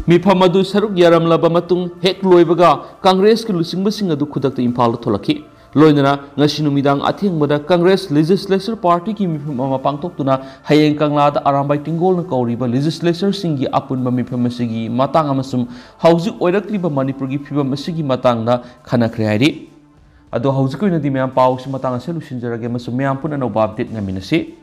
ꯃꯤꯐꯝ ꯑꯗꯨ ꯁꯔꯨꯛ ꯌꯥꯔꯝꯂꯕ ꯃꯇꯨꯡ ꯍꯦꯛ ꯂꯣꯏꯕꯒ ꯀꯪꯒ꯭ꯔꯦꯁꯀꯤ ꯂꯨꯆꯤꯡꯕꯁꯤꯡ ꯑꯗꯨ ꯈꯨꯗꯛꯇ ꯏꯝꯐꯥꯜꯗ ꯊꯣꯛꯂꯛꯈꯤ꯫ ꯂꯣꯏꯅꯅ ꯉꯁꯤ ꯅꯨꯃꯤꯗꯥꯡ ꯑꯊꯦꯡꯕꯗ ꯀꯪꯒ꯭ꯔꯦꯁ ꯂꯦꯖꯤꯁꯂꯦꯆꯔ ꯄꯥꯔꯇꯤꯒꯤ ꯃꯤꯐꯝ ꯑꯃ ꯄꯥꯡꯊꯣꯛꯇꯨꯅ ꯍꯌꯦꯡ ꯀꯪꯂꯥꯗ ꯑꯔꯥꯝꯕꯥꯏ ꯇꯦꯡꯒꯣꯜꯅ ꯀꯧꯔꯤꯕ ꯂꯦꯖꯤꯁꯂꯦꯆꯔꯁꯤꯡꯒꯤ ꯑꯄꯨꯟꯕ ꯃꯤꯐꯝ ꯑꯁꯤꯒꯤ ꯃꯇꯥꯡ ꯑꯃꯁꯨꯡ ꯍꯧꯖꯤꯛ ꯑꯣꯏꯔꯛꯂꯤꯕ ꯃꯅꯤꯄꯨꯔꯒꯤ ꯐꯤꯕꯝ ꯑꯁꯤꯒꯤ ꯃꯇꯥꯡꯗ ꯈꯟꯅꯈ꯭ꯔꯦ ꯍꯥꯏꯔꯤ꯫ ꯑꯗꯣ ꯍꯧꯖꯤꯛꯀꯤ ꯑꯣꯏꯅꯗꯤ ꯃꯌꯥꯝ ꯄꯥꯎꯁꯤ ꯃꯇꯥꯡ ꯑꯁꯤꯗ ꯂꯣꯏꯁꯤꯟꯖꯔꯒꯦ ꯑꯃꯁꯨꯡ ꯃꯌꯥꯝ ꯄꯨꯟꯅ ꯑꯅꯧꯕ ꯑꯞꯗꯦꯠ ꯉꯥꯏꯃꯤꯟꯅꯁꯤ꯫